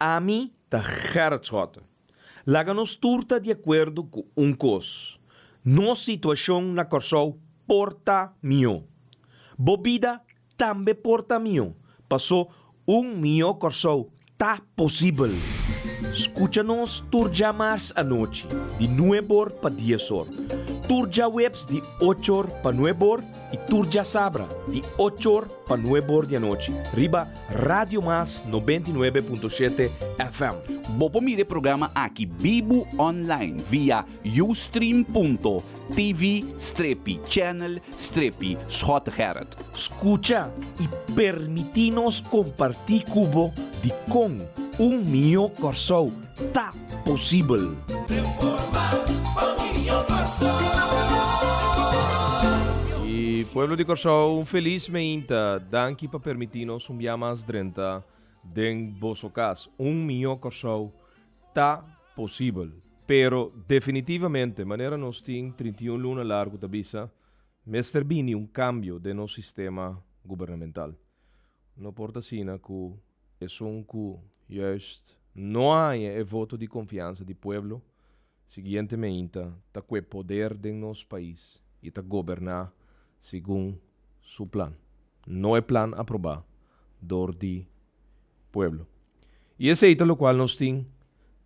Ami ta Gerrit Schotte. Laga nos tur ta di akuerdo ku un kos, nos situashon na Kòrsou por ta mihó. Bo bida tambe por ta mihó, pasó un mihó Kòrsou ta posibel. Skucha nos tur djamars anochi di nueb'or pa dies'or, tur djaweps di och'or pa nueb'or i tur djasabra di och'or pa nueb'or di anochi riba Radio Mas 99.7 FM. Bo por mira e programa aki bibu online via ustream.tv strepi channel strepi Schottegerrit. Skucha i permití nos kompartí ku bo dikon un mihó Kòrsou ta posibel. I pueblo di Kòrsou un felis meinta. Danki pa permití nos un bia mas drenta den boso kas. Un mihó Kòrsou ta posibel. Pero definitivamente, manera nos tin 31 luna largu ta bisa, mester bini un kambio den nos sistema gubernamental. No por ta asina ku esun ku juist no a haña e voto di konfiansa di pueblo, siguiente meinta ta kue poder den nos pais i ta goberná segun su plan, no e plan aprobá dor di pueblo. I esei ta lokual nos tin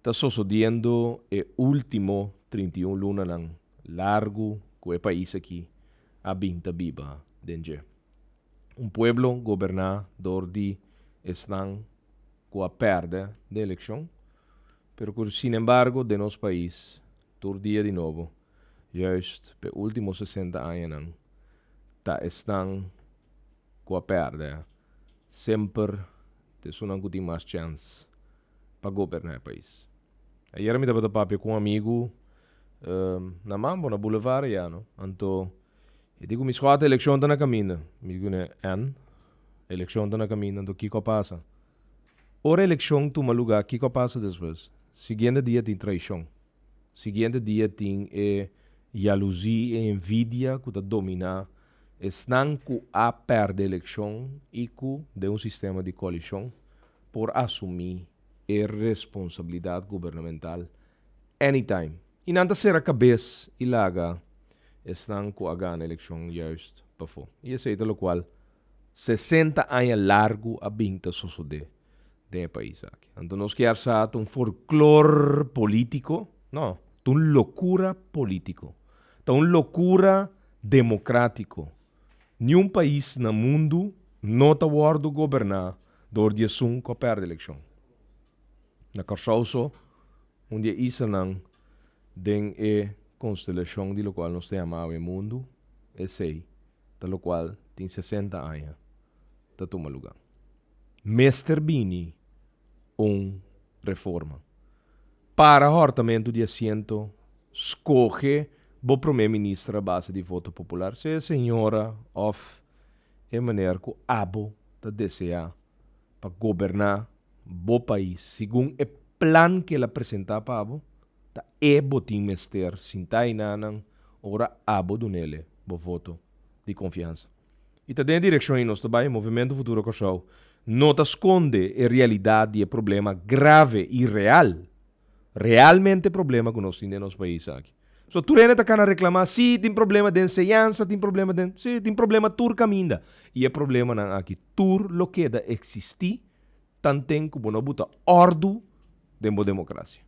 ta sosodiendo e último 31 lunanan largu ku e pais aki a bin ta biba den dje. Un pueblo goberná dor di esnan ku a pèrdè den elekshon, pero ku sinembargo den nos pais tur dia di nobo, juist p'e último 60 añanan, ta esnan ku a pèrdè semper ta esunnan ku tin mas chèns pa goberná e pais. Ayera mi tabata papia ku un amigu na Mambo, na Boulevard ayá, no? Anto E di ku mi squad elekshon ta na kaminda. Mi di kuné, En? Elekshon ta na kaminda, anto kiko a pasa? Ora elekshon tuma lugá, kiko a pasa despues? Siguiente dia tin traishon. Siguiente dia tin e yaluzí, e envidia ku ta dominá esnan ku a pèrdè elekshon i ku, den un sistema di koalishon, por asumí e responsabilidat gubernamental anytime. I nan ta sera kabes i laga esnan ku a gana elekshon juist pafó. I esei ta lokual 60 aña largu a bin ta sosodé den e pais aki. Anto nos kier sa ta un folklor polítiko? No, ta un lokura polítiko. Ta un lokura demokratiko. Niun pais na mundu no ta wòrdu goberná dor di esun ku a pèrdè elekshon. Na Kòrsou so, un di e islanan den e konstelashon di lokual nos ta yama awe mundu, esei ta lokual tin 60 aña ta tuma lugá. Mester bini un reforma. Para hòrtamentu di asiento, skohe bo promé minister a base di voto popular, sea e señora òf e meneer ku abo ta deseá pa goberná bo pais segun e plan ku el a presentá pa abo, ta e bo tin mester sintá einanan ora abo dun'ele bo voto di konfiansa. I ta den e direkshon ei nos ta bai. Movementu Futuro Kòrsou no ta skonde e realidat di e problema grave i real, realmente problema ku nos tin den nos pais aki. So tur hende ta kana reklamá, sí, tin problema den enseñansa, tin problema den, sí, tin problema tur kaminda. I e problemanan aki tur lo keda eksistí tanten ku bo no buta òrdu den bo demokrasia.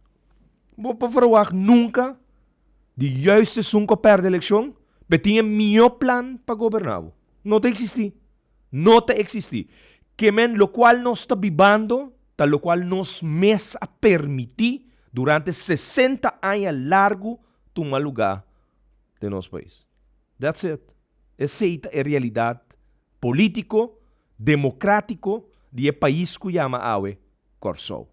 Bo por verwagt nunka di juist esun ku a pèrdè elekshon pe tin e mihó plan pa goberná bo. No ta eksistí. No ta eksistí. Ke men lokual nos ta bibando ta lokual nos mes a permití durante 60 aña largu tuma lugá den nos pais. That's it. Esei ta e realidat polítiko, demokratiko di e pais ku yama awe Kòrsou.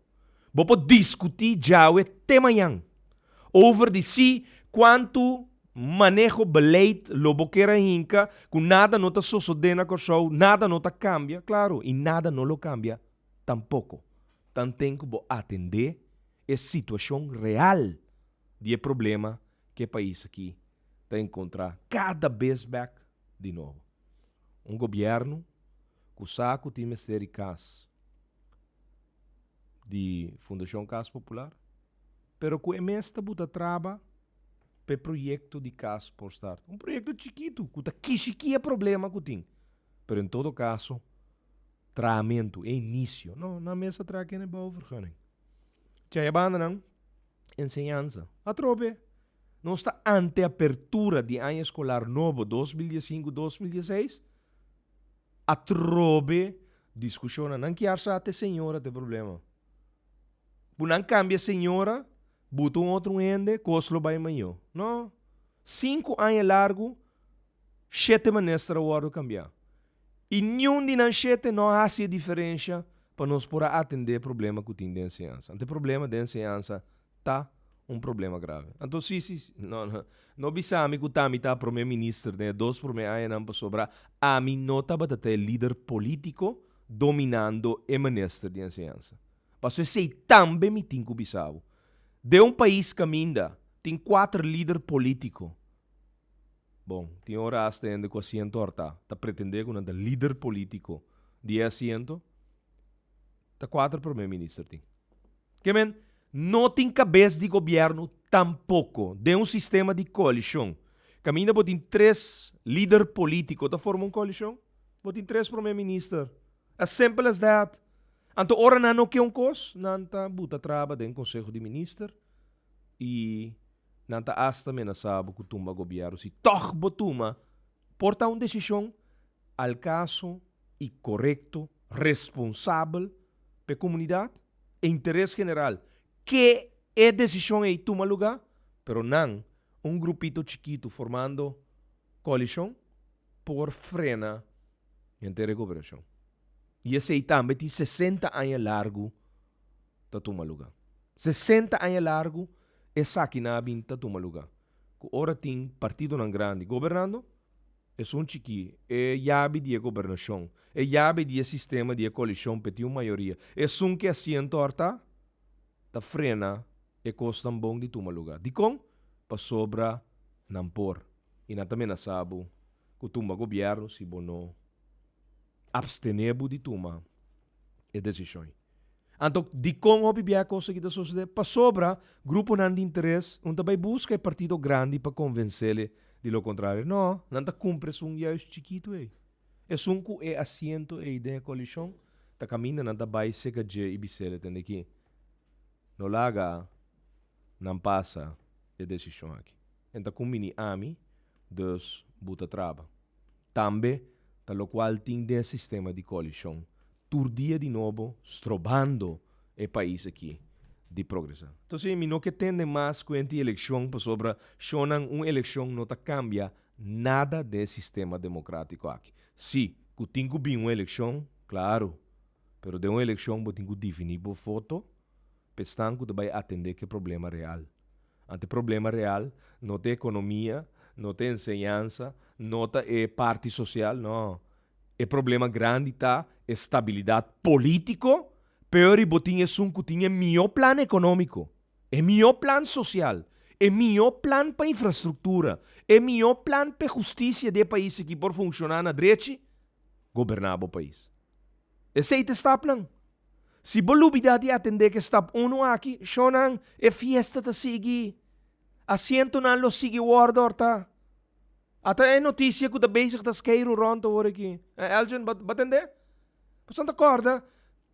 Bo por diskutí djawe te mañan over di si kuantu maneho beleid lo bo kier a hinka ku nada no ta sosodé na Kòrsou, nada no ta kambia, klaro, i nada no lo kambia tampoko. Tanten ku bo atendé e situashon real di e problema ku e pais aki ta enkontrá kada bes bèk di nobo. Un gobièrnu ku sa ku tin mester di kas. di Fundashon Kas Popular, pero ku e mes ta buta traba pa e proyekto di kas por start. Un proyekto chikitu ku ta kishikí e problema ku tin, pero en todo kaso trahamentu, e inisio, no, nan mes a traha kende bouwvergunning. Djaya bandanan, enseñansa. Atrobe, nos ta ante apertura di aña eskolar nobo 2015, 2016, Atrobe diskushonnan. Nan kier sa te señora te problema. Ku nan kambia señora, buta un otro hende, kos lo bai mañó. No. Sinku aña largu, shete minister a wòrdu kambiá. I niun di nan shete no a hasi e diferensha pa nos por a atendé e problema ku tin den enseñansa. Anto e problema den enseñansa ta un problema grave. Anto si, si, si, no, no, no bisa mi cu ta mi ta prome minister den e dos prome añanan pasobra ami no tabata ta e lider politico dominando e minister di enseñansa. Paso esey tambe mi tin cu bisa bo. Den un pais caminda tin cuater lider politico, bon, tin ora hasta hende cu asiento horta ta pretende cu nan ta lider politico di e asiento, ta cuater prome minister tin. Ke men, no tin kabes di gobièrnu tampoko den un sistema di koalishon. Kaminda bo tin tres lider polítiko ta forma un koalishon, bo tin tres promé minister. As simple as that. Anto ora nan no ke un kos, nan ta buta traba den konseho di minister i nan ta asta menasá bo ku tumba gobièrnu si tòg bo tuma por ta un desishon al kaso i korekto, responsabel pa e komunidat. E interes general ke e desishon ei tuma lugá, pero nan, un grupito chikitu formando koalishon, por frena henter e goberashon. I esei tambe tin 60 aña largu ta tuma lugá. 60 aña largu esakinan a bin ta tuma lugá, ku ora tin partidonan grandi gobernando, Esun chikí, e yabi di e gobernashon, e yabi di e sistema di e koalishon p'e tin un mayoria. Esun ke asiento òrtá, ta frena e kosnan bon di tuma lugá. Dikon? Pasobra nan por i nan ta menasá bo ku tumba gobièrnu si bo no abstené bo di tuma e desishon. Anto, dikon hopi bia e kos aki ta sosodé? Pasobra gruponan di interes un ta bai buska e partido grandi pa konvensele di lo kontrario. No, nan ta kumpra esun juist chikitu ei. Esun ku e asiento ei den e koalishon ta kaminda nan ta bai seka dje i bisele, Tende ki, no laga nan pasa e desishon aki. En ta kumbini ami, dus bo ta traba. Tambe ta lokual tin den e sistema di koalishon tur dia di nobo strobando e pais aki di progresa. Entonces mi no ke tende mas kuenti elekshon pasobra shonnan un elekshon no ta kambia nada den e sistema demokratiko aki. Si, ku tin ku bin un elekshon, klaru, pero den un elekshon bo tin ku difini bo voto pa esnan ku ta bai atende ku e problema real. Ante problema real no ta ekonomia, no ta enseñansa, no ta e parti sosial, no. E problema grandi ta e stabilidat polítiko, peor i bo tin esun ku tin e mihó plan ekonómiko, e mihó plan sosial, e mihó plan pa infrastruktura, e mihó plan p'e hustisia di e pais aki por funshoná na drechi, goberná bo pais. Esei ta e stapnan. Si bo lubidá di atendé ku e stap unu aki, shonnan, e fiesta ta sigui. Asientonan lo sigui wòrdu òrtá. Ata e notisia ku ta bezig ta skeiru rònt awor aki. Elgin, bo bo a tendé? Boso ta kòrda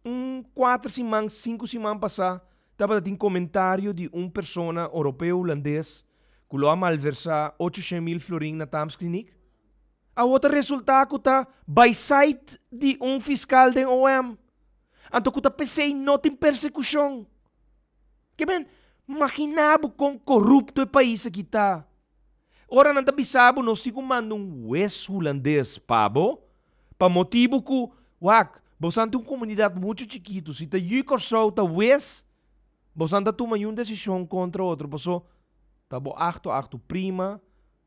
un kuater siman, sinku siman pasá tabata tin komentario di un persona oropeo hulandes ku lo a malversá 800,000 florin na Tams Kliniek? Awor ta resultá ku ta bai site di un fiskal den OM. Anto ku ta p'esei no tin persekushon. Ke men, maginá bo kon korupto e pais aki ta. Ora nan ta bisa bo nos tin ku manda un wes hulandes pa bo, pa motibu ku, wak, bosan ta un komunidat muchu chikitu, si ta yu Kòrsou ta wes, bosan ta tuma yun desishon kontra otro, paso ta bo akto akto prima,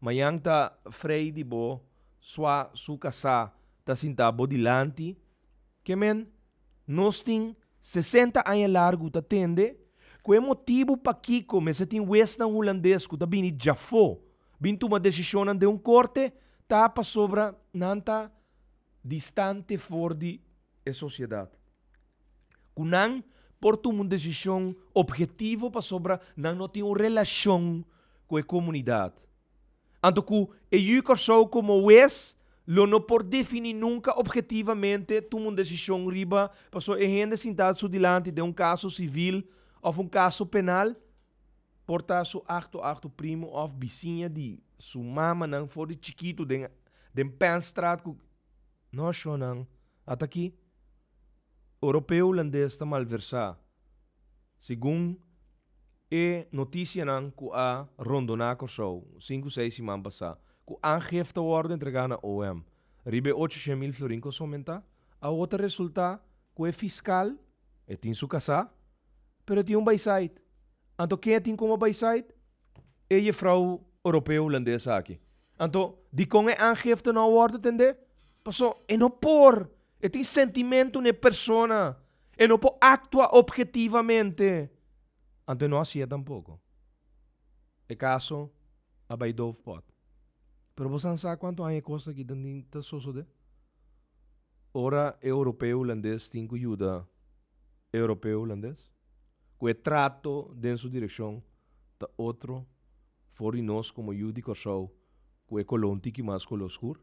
Mañan ta frei di bo swa su kasá ta sintá bo dilanti. Ke men, nos tin 60 aña largu ta tende ku e motibu pakiko mester tin wesnan hulandes ku ta bini djafó bin tuma desishonnan den un korte ta pasobra nan ta distante for di e sosiedat. Ku nan. por tuma un desishon ophetivo pasobra nan no tin un relashon ku e komunidat. Anto ku e yu Kòrsou komo wes lo no por definí nunka ophetivamente tuma un desishon riba pasobra e hende sintá su dilanti den un kaso sivil òf un kaso penal por ta su akto akto primo òf bisiña di su mamanan for di chikitu den den Penstraat ku no shonnan ata aki Oropeo Hulandes ta malversá segun E notisianan ku a rondoná Kòrsou sinku seis siman pasá ku aangifte a wòrdu entregá na OM riba e 800.000 florin ku a somentá, awor ta resultá ku e fiskal, e tin su kasá, pero e tin un baisait. Anto ken e tin komo baisait? E jefrou oropeo hulandes aki. Anto dikon e aangifte no a wòrdu tendé? Paso e no por! E tin sentimentu na e persona. E no por actua objetivamente. Anto e no hacié tampoco. E caso a bay doofpot. Pero bo san sa cuanto aña e cos aki ta ta sosode? Ora e europeo hulandes tin cu yuda e europeo hulandes, cu e trato den su direccion ta otro for di nos como yu di Corsou cu e color un tiki mas color scur.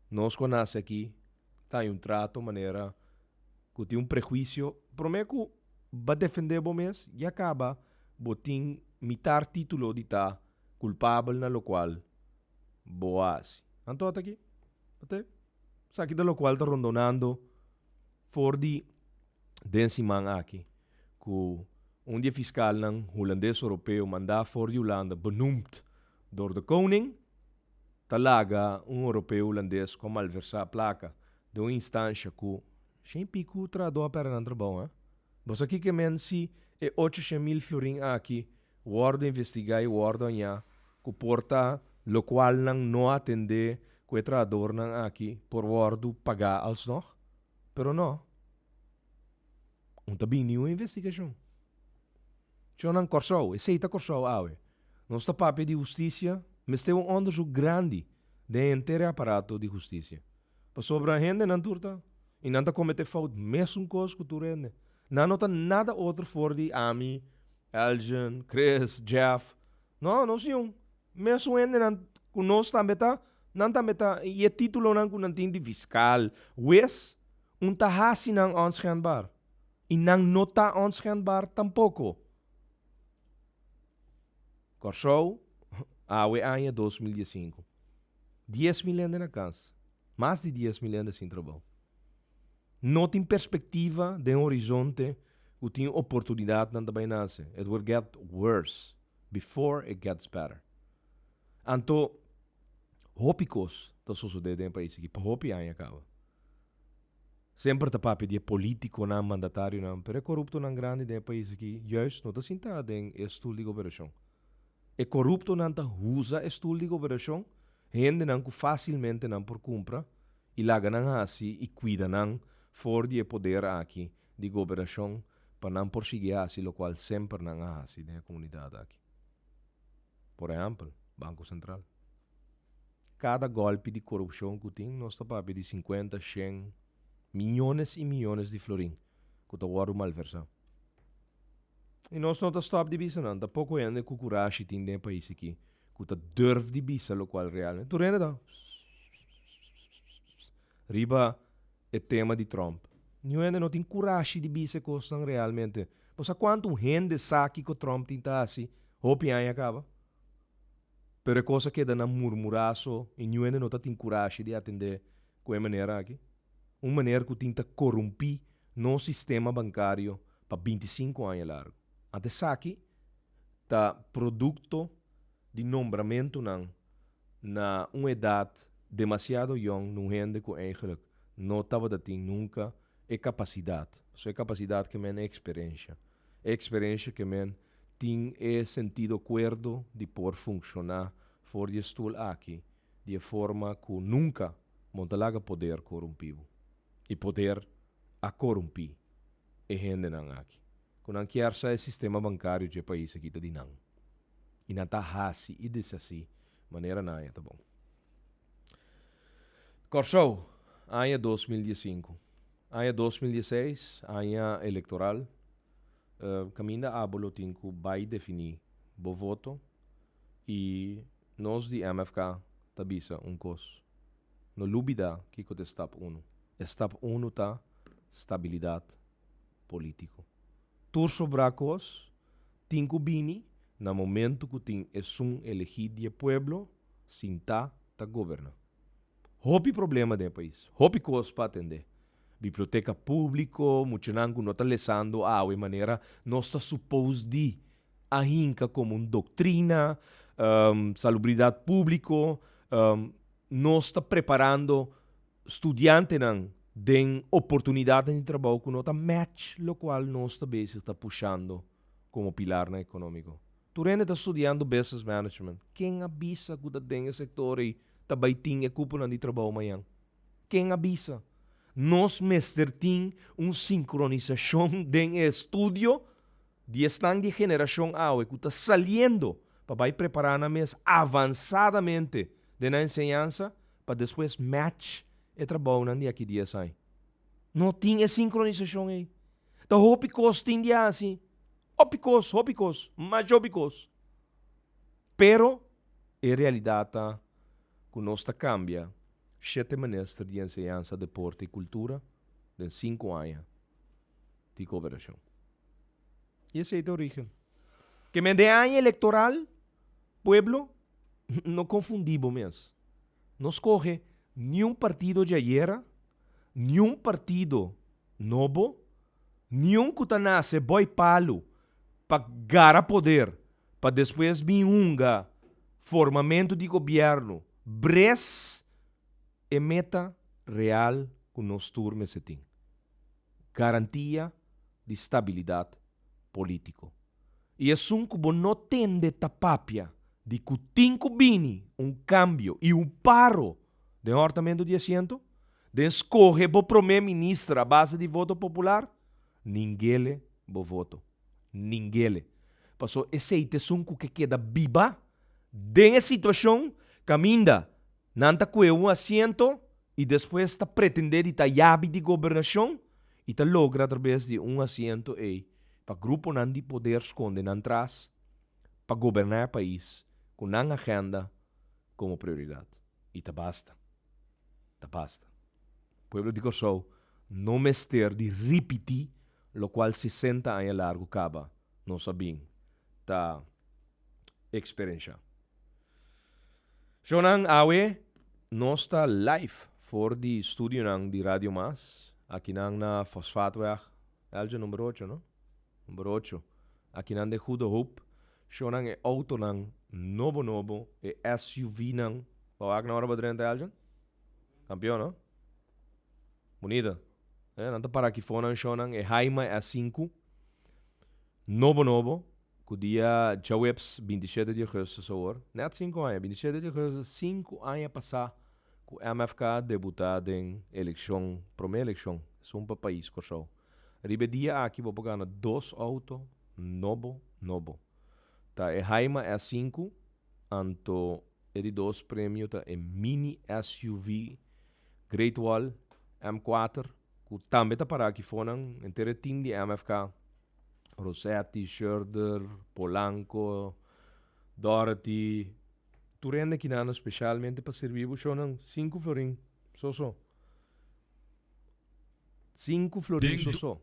Nos cu a nace aki ta hay un trato manera cu tin un prehuicio prome cu ba defende bo mes ya caba bo tin mitar titulo di ta culpabel na locual bo a haci. Anto ata aki ata esaki ta locual ta rondonando for di den siman aki cu un di e fiscalnan Hulandes Oropeo manda for di Hulanda benoemd door de koning ta laga un Oropeo Hulandes ku a malversá plaka den un instansha ku shen piku trahadó a pèrdè nan trabou, ha? Bo sa kiko e men si e 800.000 florin aki wòrdu investigá i wòrdu hañá ku por ta lokual nan no a atendé ku e trahadornan aki por wòrdu pagá alsnog? Pero nò. Un ta bini un investigashon. Shonnan Kòrsou, esei ta Kòrsou awe. Nos ta papia di hustisia, mester un onderzoek grandi den henter e aparato di hustisia. Pasobra hendenan tur ta, i nan ta kometé fout mesun kos ku tur hende. Nan no ta nada otro for di ami, Elgin, Chris, Jeff. No, nos niun. Mesun hendenan ku nos tambe ta, nan tambe ta. I e titulonan ku nan tin di fiskal, hues, un ta hasi nan onschendbaar. I nan no ta onschendbaar tampoko. Kòrsou, awe aña 2015. 10.000 hende na kas. Mas di 10.000 hende sin trabou. No tin perspektiva den horizonte ku tin oportunidatnan ta bai nase. It will get worse before it gets better. Anto, hopi kos ta sosodé den e pais aki pa hopi aña kaba. Semper ta papia di e politiconan, mandatarionan, pero e coruptonan grandi den e pais aki juist no ta sinta den e stoel di gobernacion. E coruptonan ta usa e stoel di gobernacion, hendenan cu facilmente nan por cumpra y laga nan haci y cuida nan for di e poder aki di gobernacion pa nan por sigui haci locual semper nan a haci den e comunidad aki. Por ehempel, Banco Central. Kada gòlpi di korupshon ku tin, nos ta papia di sinkuenta, shen, miyones i miyones di florin ku ta wòrdu malversá. I nos no ta stòp di bisa nan, ta poko hende ku kurashi tin den e pais aki ku ta durf di bisa lokual realmente. Tur hende ta riba e tema di Trump. Niun hende no tin kurashi di bisa e kosnan realmente. Bo sa kuantu hende sa kiko Trump tin ta hasi hopi aña kaba? Pero e kos a keda na murmurá so i niun hende no ta tin kurashi di atendé ku e manera aki. Un manera ku tin ta korumpí nos sistema bankario pa 25 aña largu. Ant esaki ta produkto di nombramentunan na un edat demasiado yòn na un hende ku eigenlik no tabata tin nunka e kapasidat. So e kapasidat ke men e eksperensha. E eksperensha ke men tin e sentido kuerdo di por funkshoná for di e stul aki di e forma ku nunka bo ta laga poder korumpí bo. I poder a korumpí e hendenan aki. Ku nan kier sa e sistema bankario dje pais aki ta di nan. I nan ta hasi i deshasí manera nan haña ta bon. Kòrsou, aña 2015. Aña 2016, aña elektoral. Kaminda abo lo tin ku bai definí bo voto i nos di MFK ta bisa un kos, no lubidá kiko ta e stap unu. E stap unu ta stabilidat polítiko. Tur sobrá kos tin ku bini na momentu ku tin esun elegí di e pueblo sintá ta goberná. Hopi problema den e pais, hopi kos pa atendé. Biblioteka públiko, muchanan ku no ta lesando awe manera nos ta supos di a hinka komo un doktrina, salubridat públiko, nos ta preparando studiantenan den oportunidatnan di trabou ku no ta match lokual nos ta bezig ta pushando komo pilarnan ekonómiko. Tur hende ta studiando business management. Ken a bisa ku ta den e sektor ei ta bai tin e kuponan di trabou mañan? Ken a bisa? Nos mester tin un sinkronisashon den e estudio di esnan di e generashon awe ku ta saliendo pa bai prepará nan mes avansadamente den nan enseñansa pa despues match e trabounan di aki dies aña. No tin e sinkronisashon ei. Ta hopi kos tin di hasi. Hopi kos, hopi kos, masha hopi kos. Pero e realidat ta ku nos ta kambia shete minister di Enseñansa, Deporte i Kultura den sinku aña di goberashon. I esei ta origen. Ke men den aña elektoral, pueblo, no konfundí bo mes. No skohe niun partido djayera, niun partido nobo, niun ku ta nase boi palu pa gara poder pa despues bin hunga formamentu di gobièrnu bres e meta real ku nos tur mester tin, garantia di stabilidat polítiko. I esun ku bo no tende ta papia di ku tin ku bini un kambio i un paro den hòrtamentu di asiento, den skohe bo promé minister a base di voto popular, ningele bo voto. Ningele. Paso esei ta esun ku ke keda biba den e situashon kaminda nan ta kue un asiento i despues ta pretendé di ta yabi di gobernashon i ta logra atrabes di un asiento ei pa gruponan di poder skonde nan tras pa goberná e pais ku nan agenda komo prioridat. I ta basta. Ta basta. Pueblo di Kòrsou no mester di ripití lokual sesenta aña largu kaba nos a bin ta eksperenshá. Shownan awe nos ta live for di studionan di Radio Mas akinan na Fosfaatweg Eltje number ocho no? Number ocho akinan den Goede Hoop. Shownan e autonan nobo nobo e SUV-nan bo wak nan ora bo drenta Eltje? Kampeon no? Bunita. Eh, nan ta para aki for nan shownan e Haima S5 nobo nobo ku dia djaweps 27 di augustus awor, net sinku aña, 27 di augustus sinku aña pasá ku MFK debutá den elekshon, promé elekshon, esun pa pais Kòrsou. Riba e dia aki bo por gana dos outo nobo nobo. Ta e Haima S5 anto E di dos premio ta e mini SUV Great Wall M4 ku tambe ta pará aki fonan. Henter e team di MFK, Rosetti, Schurder, Polanco, Dorothy, tur hende kinan spesialmente pa sirbi bo shownan sinku florin so so. Sinku florin so so.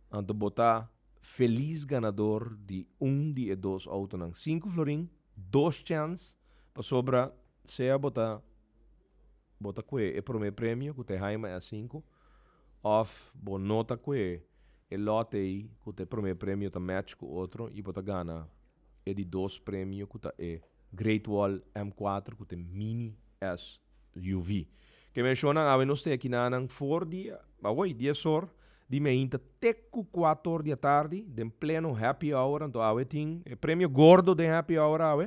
Anto bo ta felis ganador di un di e dos autonan. Sinku florin, dos chèns, pasobra sea bo ta bo ta kue e promé premio ku ta e Haima S5 òf bo no ta kue e lòt ei ku ta e promé premio ta match ku otro i bo ta gana e di dos premio ku ta e Great Wall M4 ku ta e mini SUV. Ke menshonan awe nos ta e kinanan for di awoi dies or di meinta te ku kuator di atardi den pleno happy hour anto awe tin e premio gordo den happy hour awe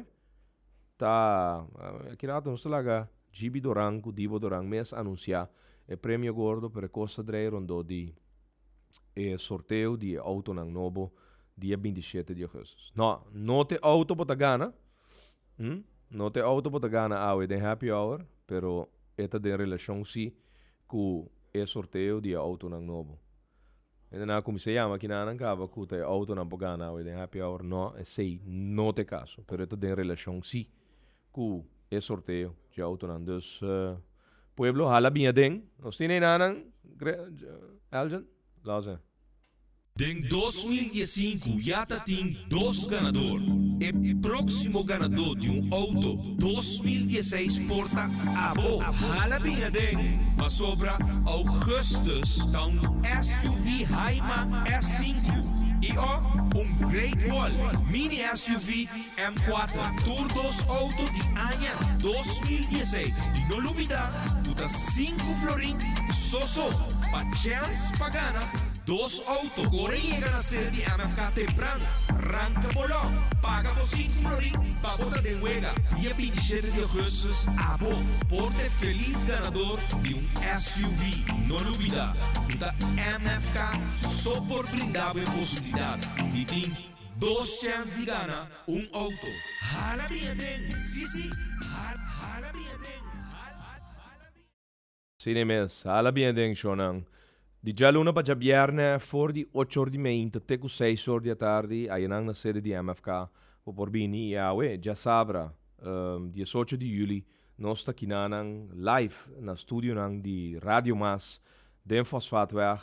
ta aki rato nos ta laga Gibi Doran ku Dibo Doran mes anunsia e premio gordo pero e kos ta drei rondó di e sorteo di e autonan nobo dia 27 di augustus. No, no te auto bo ta gana. Hm? No te auto bo ta gana awe den happy hour, pero e ta den relacion si cu e sorteo di e autonan nobo. Hendenan a kuminsá yama kinanan kaba ku ta e outonan por gana awe den happy hour. No, esei no ta e kaso, pero e ta den relashon sí ku e sorteo dje outonan. Dus, pueblo hala bin aden. Nos tin einanan, Elgin? Lòs e. Den 2015 ya ta tin dos ganador. E próksimo ganadó di un outo 2016 por ta abo. Hala bin aden, pasobra ougùstùs ta un SUV Haima S5 i o un Great Wall mini SUV M4. Tur dos outo di aña 2016. I no lubidá ku ta sinku florin so so pa chèns pa gana dos outo. Kore yega na sede di MFK tempran, ranka bo lòt, paga bo sinku florin pa bo ta den wega. Dia 27 di ougùstùs abo por ta e felis ganador di un SUV. No lubidá ku ta MFK so por brinda bo e posibilidat di tin dos chèns di gana un outo. Hala bin aden! Sí, sí! Hala bin aden! Hala bin. Asina mes, hala bin aden shownan. Di djaluna pa djabièrnè for di ocho or di meinta te ku seis or di atardi ayanan na sede di MFK bo por bini i awe djasabra 18 di yüli nos ta kinanan live na studionan di Radio Mas den Fosfaatweg,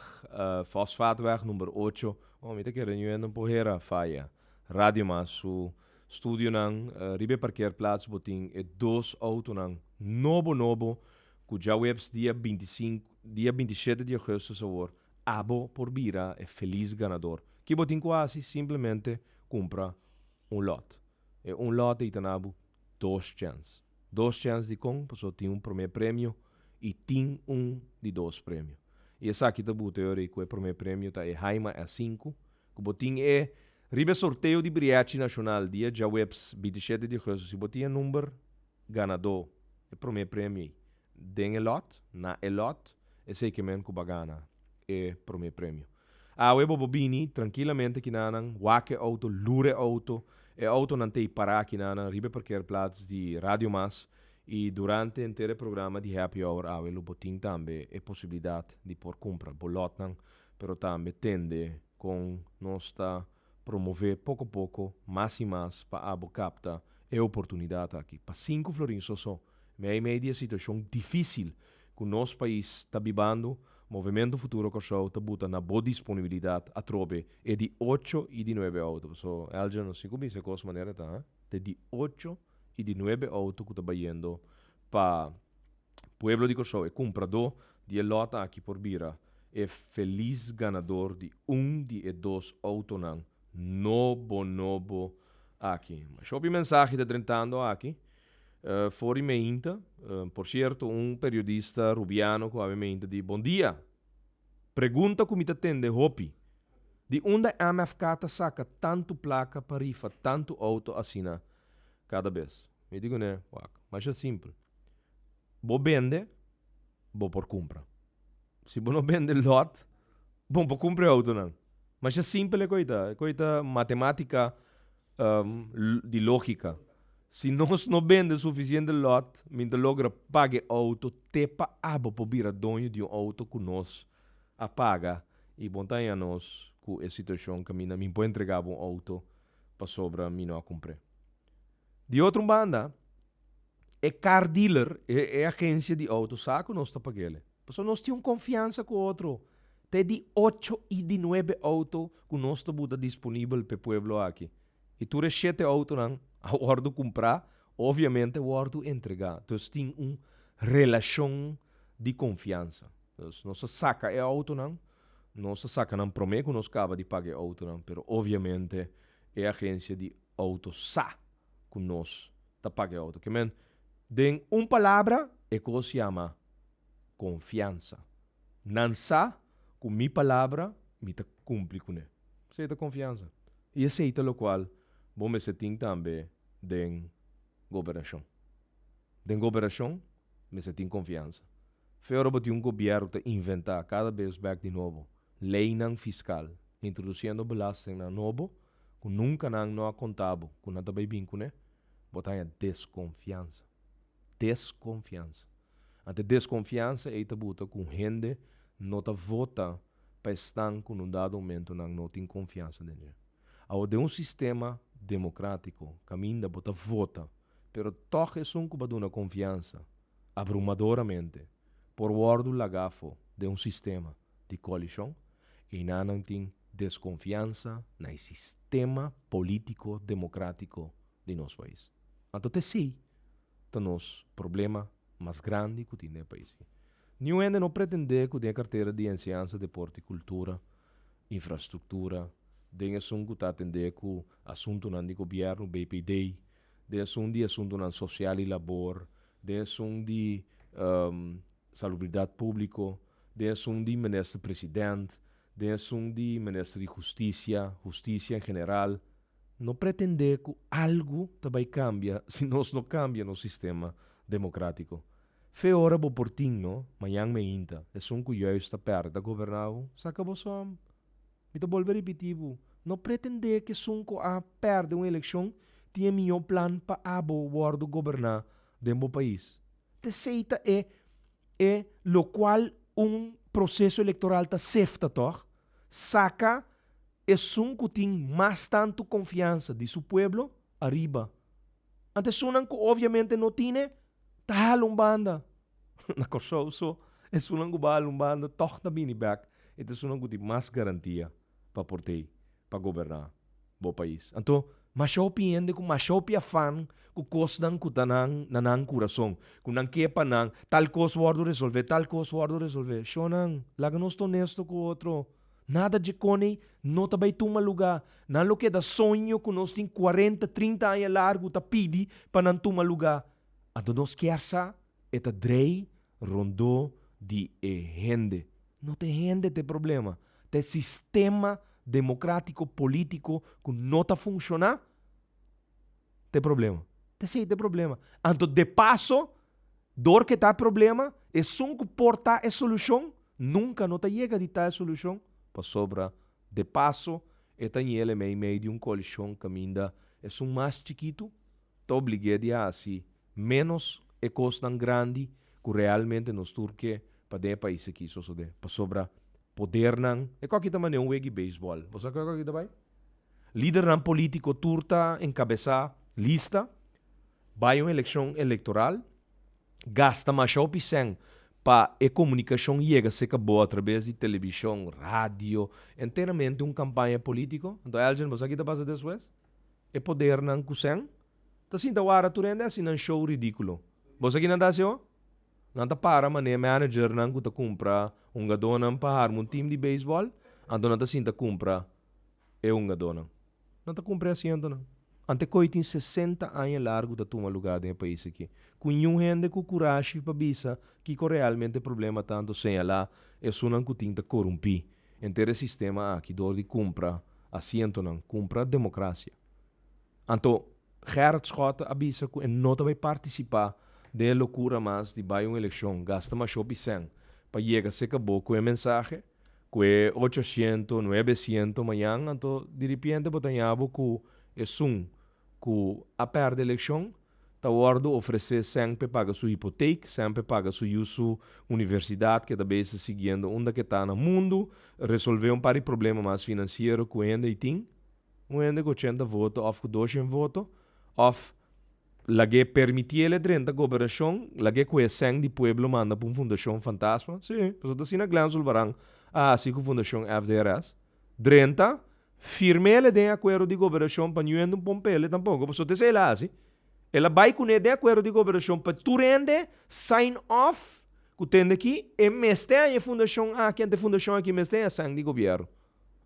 Fosfaatweg number ocho. Oh mi ta kere ñu hende un por hera faya. Radio Mas su studionan riba e parkeerplaats bo tin e dos autonan nobo nobo ku djaweps dia 25 dia 27 di augustus awor abo por bira e felis ganador. Ki bo tin ku hasi? Simplemente kumpra un lot. E un lot ei ta na bo dos chèns. Dos chèns dikon? Pasobra tin un promé premio i tin un di dos premio. I esaki ta buta e ora ei ku e promé premio ta e Haima S5 Ku bo tin e riba e sorteo di Briachi Nashonal dia djaweps 27 di augustus si bo tin e number ganadó e promé premio ei den e lòt, na e lòt, esei ke men ku bo a gana e promé premio. Awe bo por bini trankilamente kinanan, wak e outo, lura e outo, e outonan ta ei pará kinanan riba e parkeerplaats di Radio Mas i durante henter e programa di Happy Hour awe lo bo tin tambe e posibilidat di por kumpra bo lòtnan pero tambe tende kon nos ta promové poko poko mas i mas pa abo kapta e oportunidat aki. Pa sinku florin so so, mei mei di e situashon difísil ku nos pais ta bibando, Movementu Futuro Kòrsou ta buta na bo disponibilidat atrobe e di ocho i di nuebe outo. Paso, Elgin, nos tin ku bisa e kos manera ta, ha? Ta e di ocho i di nuebe outo ku ta bayendo pa Pueblo di Kòrsou, e kumpradó di e lòt aki por bira e felis ganador di un di e dos outonan nobo nobo aki. Masha hopi mensahe ta drentando aki for di meinta. Por sierto, un periodista Rubiano ku awe meinta di, Bon dia! Pregunta ku mi ta tende hopi, Di unda MFK ta saka tantu plaka pa rifa tantu outo asina kada bes? Mi di kuné, Wak, masha simpel. Bo bende, bo por kumpra. Si bo no bende lòt, bo no por kumpra e outonan. Masha simpel e koi ta. E koi ta matematika di lógika. Si nos no bende sufisiente lòt, mi ta logra paga e outo te pa abo por bira doño di un outo ku nos a paga i bo ta haña nos ku e situashon kaminda mi por entrega bo un outo pasobra mi no a kumpr'é. Di otro un banda, e car dealer, e agencia di auto sa cu nos ta pag'ele. Pasobra nos tin un confiansa cu otro. Ta e di ocho y di nuebe auto cu nos ta buta disponibel p'e pueblo aki. Y tur e shete autonan a wordo cumpra, obviamente wordo entrega. Dus tin un relacion di confiansa. Dus nos a saca e autonan, nos a saca nan prome cu nos caba di paga e autonan, pero obviamente e agencia di auto sa ku nos ta paga e outo. Ke men, den un palabra e kos yama konfiansa. Nan sa ku mi palabra mi ta kumpli kuné. Esei ta konfiansa. I esei ta lokual bo mester tin tambe den gobernashon. Den gobernashon mester tin konfiansa. Fe ora bo tin un gobièrnu ta inventá kada bes bèk di nobo leinan fiskal, introdusiendo belastingnan nobo, ku nunka nan no a konta bo ku nan ta bai bin kuné, bo ta haña deskonfiansa. Deskonfiansa. Ante deskonfiansa ei ta buta ku un hende no ta vota pa esnan ku na un dado momento nan no tin konfiansa den dje. Awor den un sistema demokratiko kaminda bo ta vota pero tòg esun ku bo a duna konfiansa abrumadoramente por wòrdu laga afó den un sistema di koalishon, einan nan tin deskonfiansa na e sistema polítiko demokratiko di nos pais. Anto ta esei ta nos problema mas grandi ku tin den e pais aki. Niun hende no pretendé ku den e kartera di enseñansa, deporte i kultura, infrastruktura, den esun ku ta atendé ku asuntunan di gobièrnu, BPD, den esun di asuntunan sosial i labor, den esun di salubridat públiko, den esun di minister president, den esun di minister di hustisia, hustisia en general. No pretendé ku algu ta bai kambia si nos no kambia nos sistema demokratiko. Fe ora bo por tin no, mañan meinta, esun ku juist ta pèrdè ta goberná bo, saka bo sòm. Mi ta bolbe ripití bo, no pretendé ku esun ku a pèrdè un elekshon tin e mihó plan pa abo wòrdu goberná den bo pais. T'esei ta e e lokual un proseso elektoral ta sefta tòg, saka esun ku tin mas tantu konfiansa di su pueblo ariba. Anto esunnan ku obviamente no tine ta hala un banda. Na Kòrsou so esunnan ku bai hala un banda tòg ta bini bèk e ta esunnan ku tin mas garantia pa por tei pa goberná bo pais. Anto masha hopi hende ku masha hopi afan ku kosnan ku ta nan na nan kurason, ku nan ke pa nan tal kos wòrdu resolvé, tal kos wòrdu resolvé. Shonnan, laga nos ta honesto ku otro. Nada dje konei no ta bai tuma lugá. Nan lo keda soño ku nos tin kuarenta, trinta aña largu ta pidi pa nan tuma lugá. Anto nos kier sa e ta drei rondó di e hende. No ta e hende ta e problema, ta e sistema demokratiko polítiko ku no ta funshoná ta e problema. Ta esei ta e problema. Anto de paso, dor ku e ta e problema, esun ku por ta e solushon nunka no ta yega di ta e solushon, pasobra de paso e ta ñele mei mei di un koalishon kaminda esun mas chikitu ta oblig'é di hasi ménos e kosnan grandi ku realmente nos tur ke pa den e pais aki sosodé. Pasobra podernan, e koki ta manera un wegi beisbòl. Bo sa ku e koki ta bai? Lidernan polítiko tur ta enkabesá lista, bai un elekshon elektoral, gasta masha hopi sèn pa e komunikashon yega serka bo atrabes di telebishon, radio, enteramente un kampaña polítiko. Anto Elgin, bo sa ki ta pasa despues? E podernan ku sèn ta sinta wara tur hende hasi nan show ridíkulo. Bo sa ki nan ta hasi ho? Nan ta para manera managernan ku ta kumpra hungadónan pa harma un tim di beisbòl, anto nan ta sinta kumpra e hungadónan. Nan ta kumpra e asientonan. Ante koe tin sesenta aña largu ta tuma lugá den e pais aki, ku niun hende ku kurashi pa bisa kiko realmente e problema ta anto señalá esunnan ku tin ta korumpí henter e sistema aki dor di kumpra asientonan, kumpra demokrasia. Anto Gerrit Schotte a bisa ku e no ta bai partisipá den e lokura mas di bai un elekshon, gasta mashopi sèn pa yega serka bo ku e mensahe. Ku e ochociento, nuebeciento mañan, anto diripiente bo ta haña bo ku esun ku a pèrdè elekshon ta wòrdu ofresé sèn p'e paga su hipotek, sèn p'e paga su yu su universidat ku e ta bezig siguiendo unda ku e ta na mundu, resolvé un par di problema mas finansiero ku hende ei tin. Un hende ku ochenta voto òf ku doshen voto òf Lag'é permitié el drenta gobernashon, lag'é ku e sèn di pueblo manda pa un fundashon fantasma? Sí, pasobra ta asina Glenn Sulvaran a hasi ku fundashon FDRS. Drenta, firm'é el den e akuerdo di gobernashon pa niun hende un pomp'é tampoko, pasobra ta esei el a hasi. El a bai kuné den akuerdo di gobernashon pa tur hende sign off ku tende aki e mester haña e fundashon aki, anto e fundashon aki mester haña sèn di gobièrnu.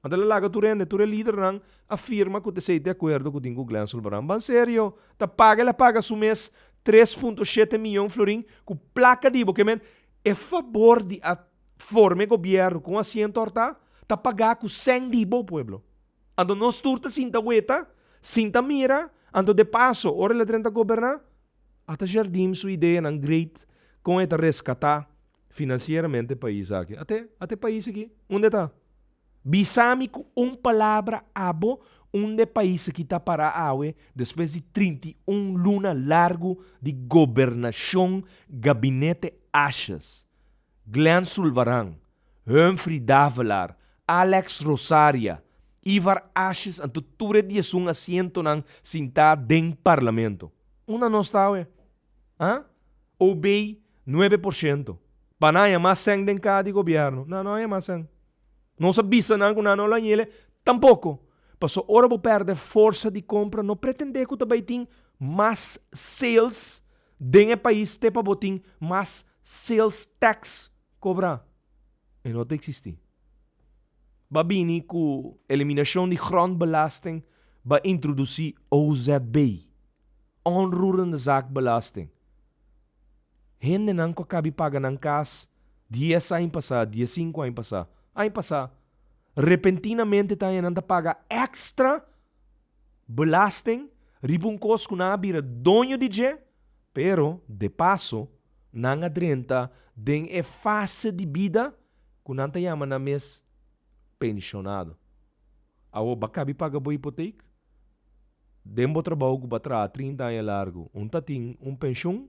Anto el a laga tur hende, tur e lidernan a firma ku ta esei di akuerdo ku tin ku Glenn Sulvaran. Ban serio, ta paga el a paga su mes 3.7 miyon florin ku plaka di bo. Ke men, e fabor di a forma e gobièrnu ku un asiento hortá, ta pagá ku sèn di bo, pueblo. Anto nos tur ta sinta weta, sinta mira, anto de paso, ora el a drenta goberná, ata Jardim su ideanan great kon e ta reskatá Financieramente pais aki. Ate, ate pais aki. Unda e ta? Bisa mi cu un palabra abo unda e pais aki ta para awe despues di 31 luna largu di gobernacion Gabinete Asjes, Glenn Sulvaran, Humphrey Davelaar. Alex Rosaria, Ivar Asjes anto tur e 11 asientonan sintá den parlamento. Unda nos ta awe? Ah? OB 9%. Pa nan haña mas sèn den kaha di gobièrnu. Nan no haña mas sèn. Nos a bisa nan ku nan no lo hañ'el tampoko. Pasobra ora bo pèrdè forsa di kompra no pretendé ku ta bai tin mas sales den e pais te pa bo tin mas sales tax kobrá. E no ta eksistí. Ba bini ku eliminashon di grondbelasting ba introdusí OZB, onroerende zaakbelasting. Hendenan ku a kabi paga nan kas 10 aña pasá, 15 aña pasá, aña pasá, repentinamente ta haña nan ta paga èkstra belasting riba un kos ku nan a bira doño di dje, pero de paso nan a drenta den e fase di bida ku nan ta yama nan mes penshonado. Awor bo a kabi paga bo hipotek? Den bo trabou ku bo a traha 30 aña largu, un ta tin un penshun?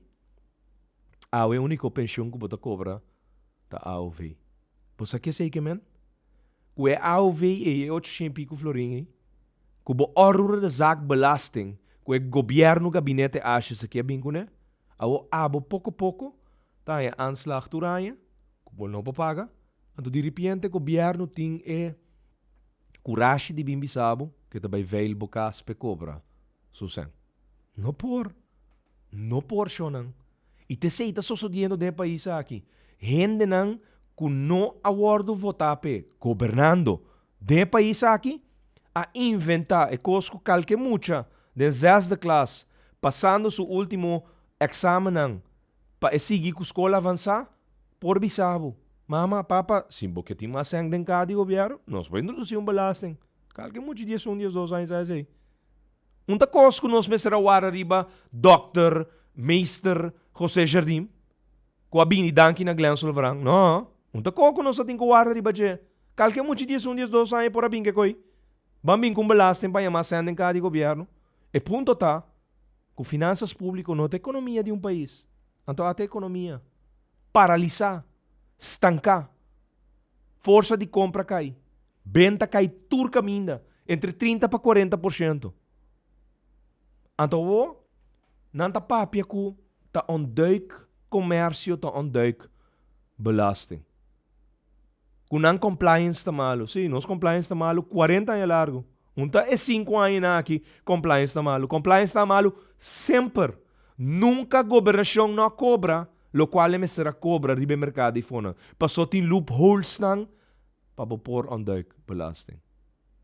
Awe e úniko penshun ku bo ta kobra ta AOV. Bo sa ke esei ke men? Ku e AOV ei, e 800 i piku florin ei, ku bo onroerende zaak belasting ku e gobièrnu gabinete Asjes aki a bin kuné, awor abo poko poko ta haña aanslag tur aña ku bo no por paga, anto diripiente gobièrnu tin e kurashi di bin bisa bo ku e ta bai veil bo kas p'e kobra su sèn. No por. No por, shonnan. I t'esei ta sosodiendo den e pais aki. Hendenan ku no a wòrdu votá p'e gobernando den e pais aki a inventá e kos ku kalke mucha den zesde klas pasando su último èksamennan pa e sigui ku skol avansá por bisa bo, Mama, papa, si bo ke tin mas sèn den kaha di gobièrnu, nos por introdusí un belasting. Kalke mucha 11, 12 aña sa esei. Un ta kos ku nos mester a warda riba Dòkter Meester José Jardim ku a bini danki na Glenn Sulvaran. No, un ta kos ku nos a tin ku warda riba dje. Kalke mucha 11, 12 aña por a bin ke koi. Ban bin ku un belasting pa yama sèn den kaha di gobièrnu. E punto ta ku finansas públiko no ta ekonomia di un pais. Anto ata ekonomia paralisá, stanká, forsa di kompra kai. Benta kai tur kaminda, entre 30 pa 40%. Anto awor nan ta papia ku ta ontduik komersio, ta ontduik belasting. Ku nan compliance ta malu. Sí, nos compliance ta malu 40 aña largu. Un ta e 5 añanan aki compliance ta malu. Compliance ta malu semper. Nunka gobernashon no a kobra lokual e mester a kobra riba e merkado di fonan. Paso tin loopholesnan pa bo por ontduik belasting.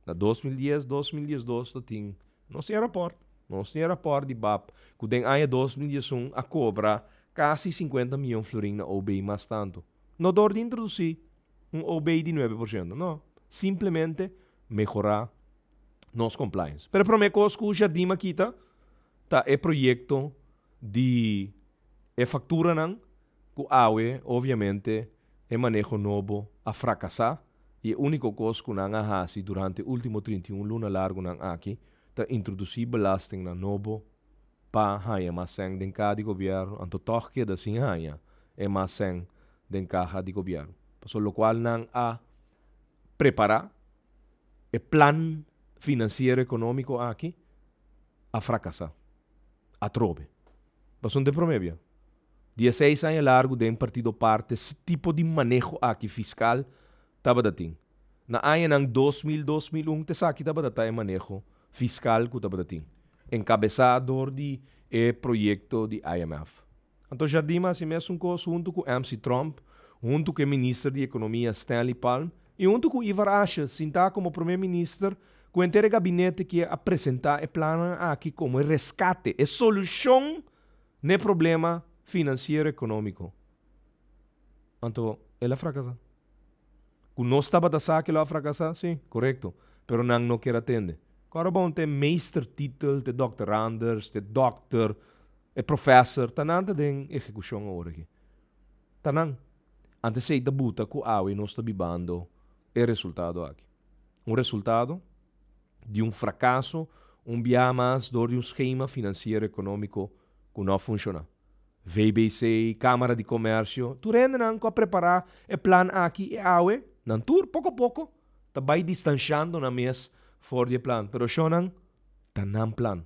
Na 2010, 2012 ta tin, nos tin e raport, nos tin e raport di bap ku den aña 2011 a kobra kasi 50 miyon florin na OB mas tantu. No dor di introdusí un OB di 9%, no, simplemente mehorá nos compliance. Pero e promé kos ku Jardim a kita ta e proyekto di e fakturanan ku awe obviamente e maneho nobo a frakasá i e úniko kos ku nan a hasi durante último 31 luna largunan aki ta introdusí belastingnan nobo pa haña mas sèn den kaha di gobièrnu, anto tòg keda sin haña e mas sèn den kaha di gobièrnu. Pasobra lokual nan a prepará, e plan finansiero ekonómiko aki a frakasá atrobe. Pasobra den promé bia. 16 aña largu den partido par te tipo di maneho aki fiskal tabata tin. Na añanan 2000, 2001 te esaki tabata ta e maneho fiskal ku tabata tin, enkabesá dor di e proyekto di IMF. Anto Jardim a hasi mesun kos huntu ku MC Tromp, huntu ku e minister di ekonomia Stanley Palm i huntu ku Ivar Asjes sintá komo promé minister ku henter e gabinete ke a presentá e plannan aki komo e reskate, e solushon n'e problema finansiero ekonómiko. Anto el a frakasá. Ku nos tabata sa ku el a frakasá? Sí, korekto. Pero nan no kier a tende. Kòrda bon, te meestertitel, te dokteranders, te dòkter, e profèser, ta nan ta den ehekushon awor aki. Ta nan. Antes esei ta buta ku awe nos ta bibando e resultado aki. Un resultado di un frakaso un biaha mas dor di un skema finansiero ekonómiko ku no a funshoná. VBC, Kámara di Komèrsio, tur hendenan ku a prepará e plan aki i awe, nan tur poko poko. Ta bai distanshando nan mes for di e plan, pero shonnan ta nan plan.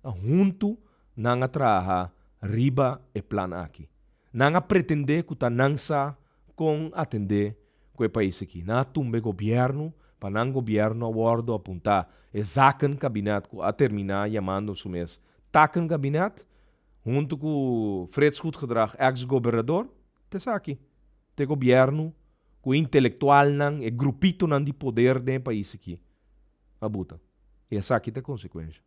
Ta huntu nan a traha riba e plan aki. Nan a pretendé ku ta nan sa kon atendé ku e pais aki. Nan a tumba e gobièrnu pa nan gobièrnu a wòrdu apuntá. E zakenkabinet ku a terminá yamando su mes takenkabinet huntu ku Frits Goedgedrag, eks gobernador, ta esaki. Ta e gobièrnu ku e intelektualnan, e grupitonan di poder den e pais aki a buta. I esaki ta e konsekuensha.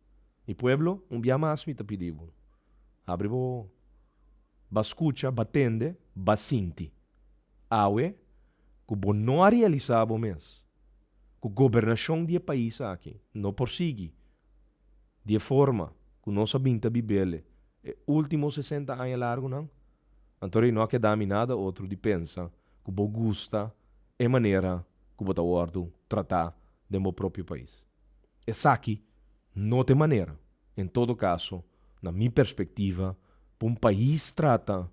Mi pueblo, un bia mas mi ta pidi bo, habri bo oho. Ba skucha, ba tende, ba sinti. Awe, ku bo no a realisá bo mes ku gobernashon di e pais aki no por sigui di e forma ku nos a bin ta bibele e último sesenta aña largunan, anto rei no a keda mi nada otro di pensa ku bo gusta e manera ku bo ta wòrdu tratá den bo propio pais. Esaki no ta e manera, en todo kaso, na mi perspektiva, pa un pais trata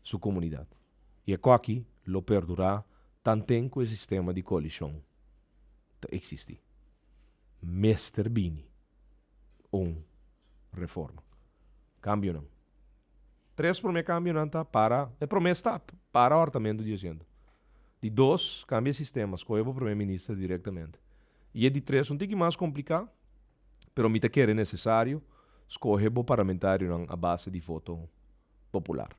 su komunidat. I e koki lo perdurá tanten ku e sistema di koalishon ta eksistí. Mester bini un reforma. Kambionan. Tres promé kambionan ta para, e promé stap, para hòrtamentu di asiento. Di dos, kambia e sistema, skohe bo promé minister direktamente. I e di tres, un tiki mas kompliká, pero mi ta kere nesesario, skohe bo parlamentarionan a base di voto popular.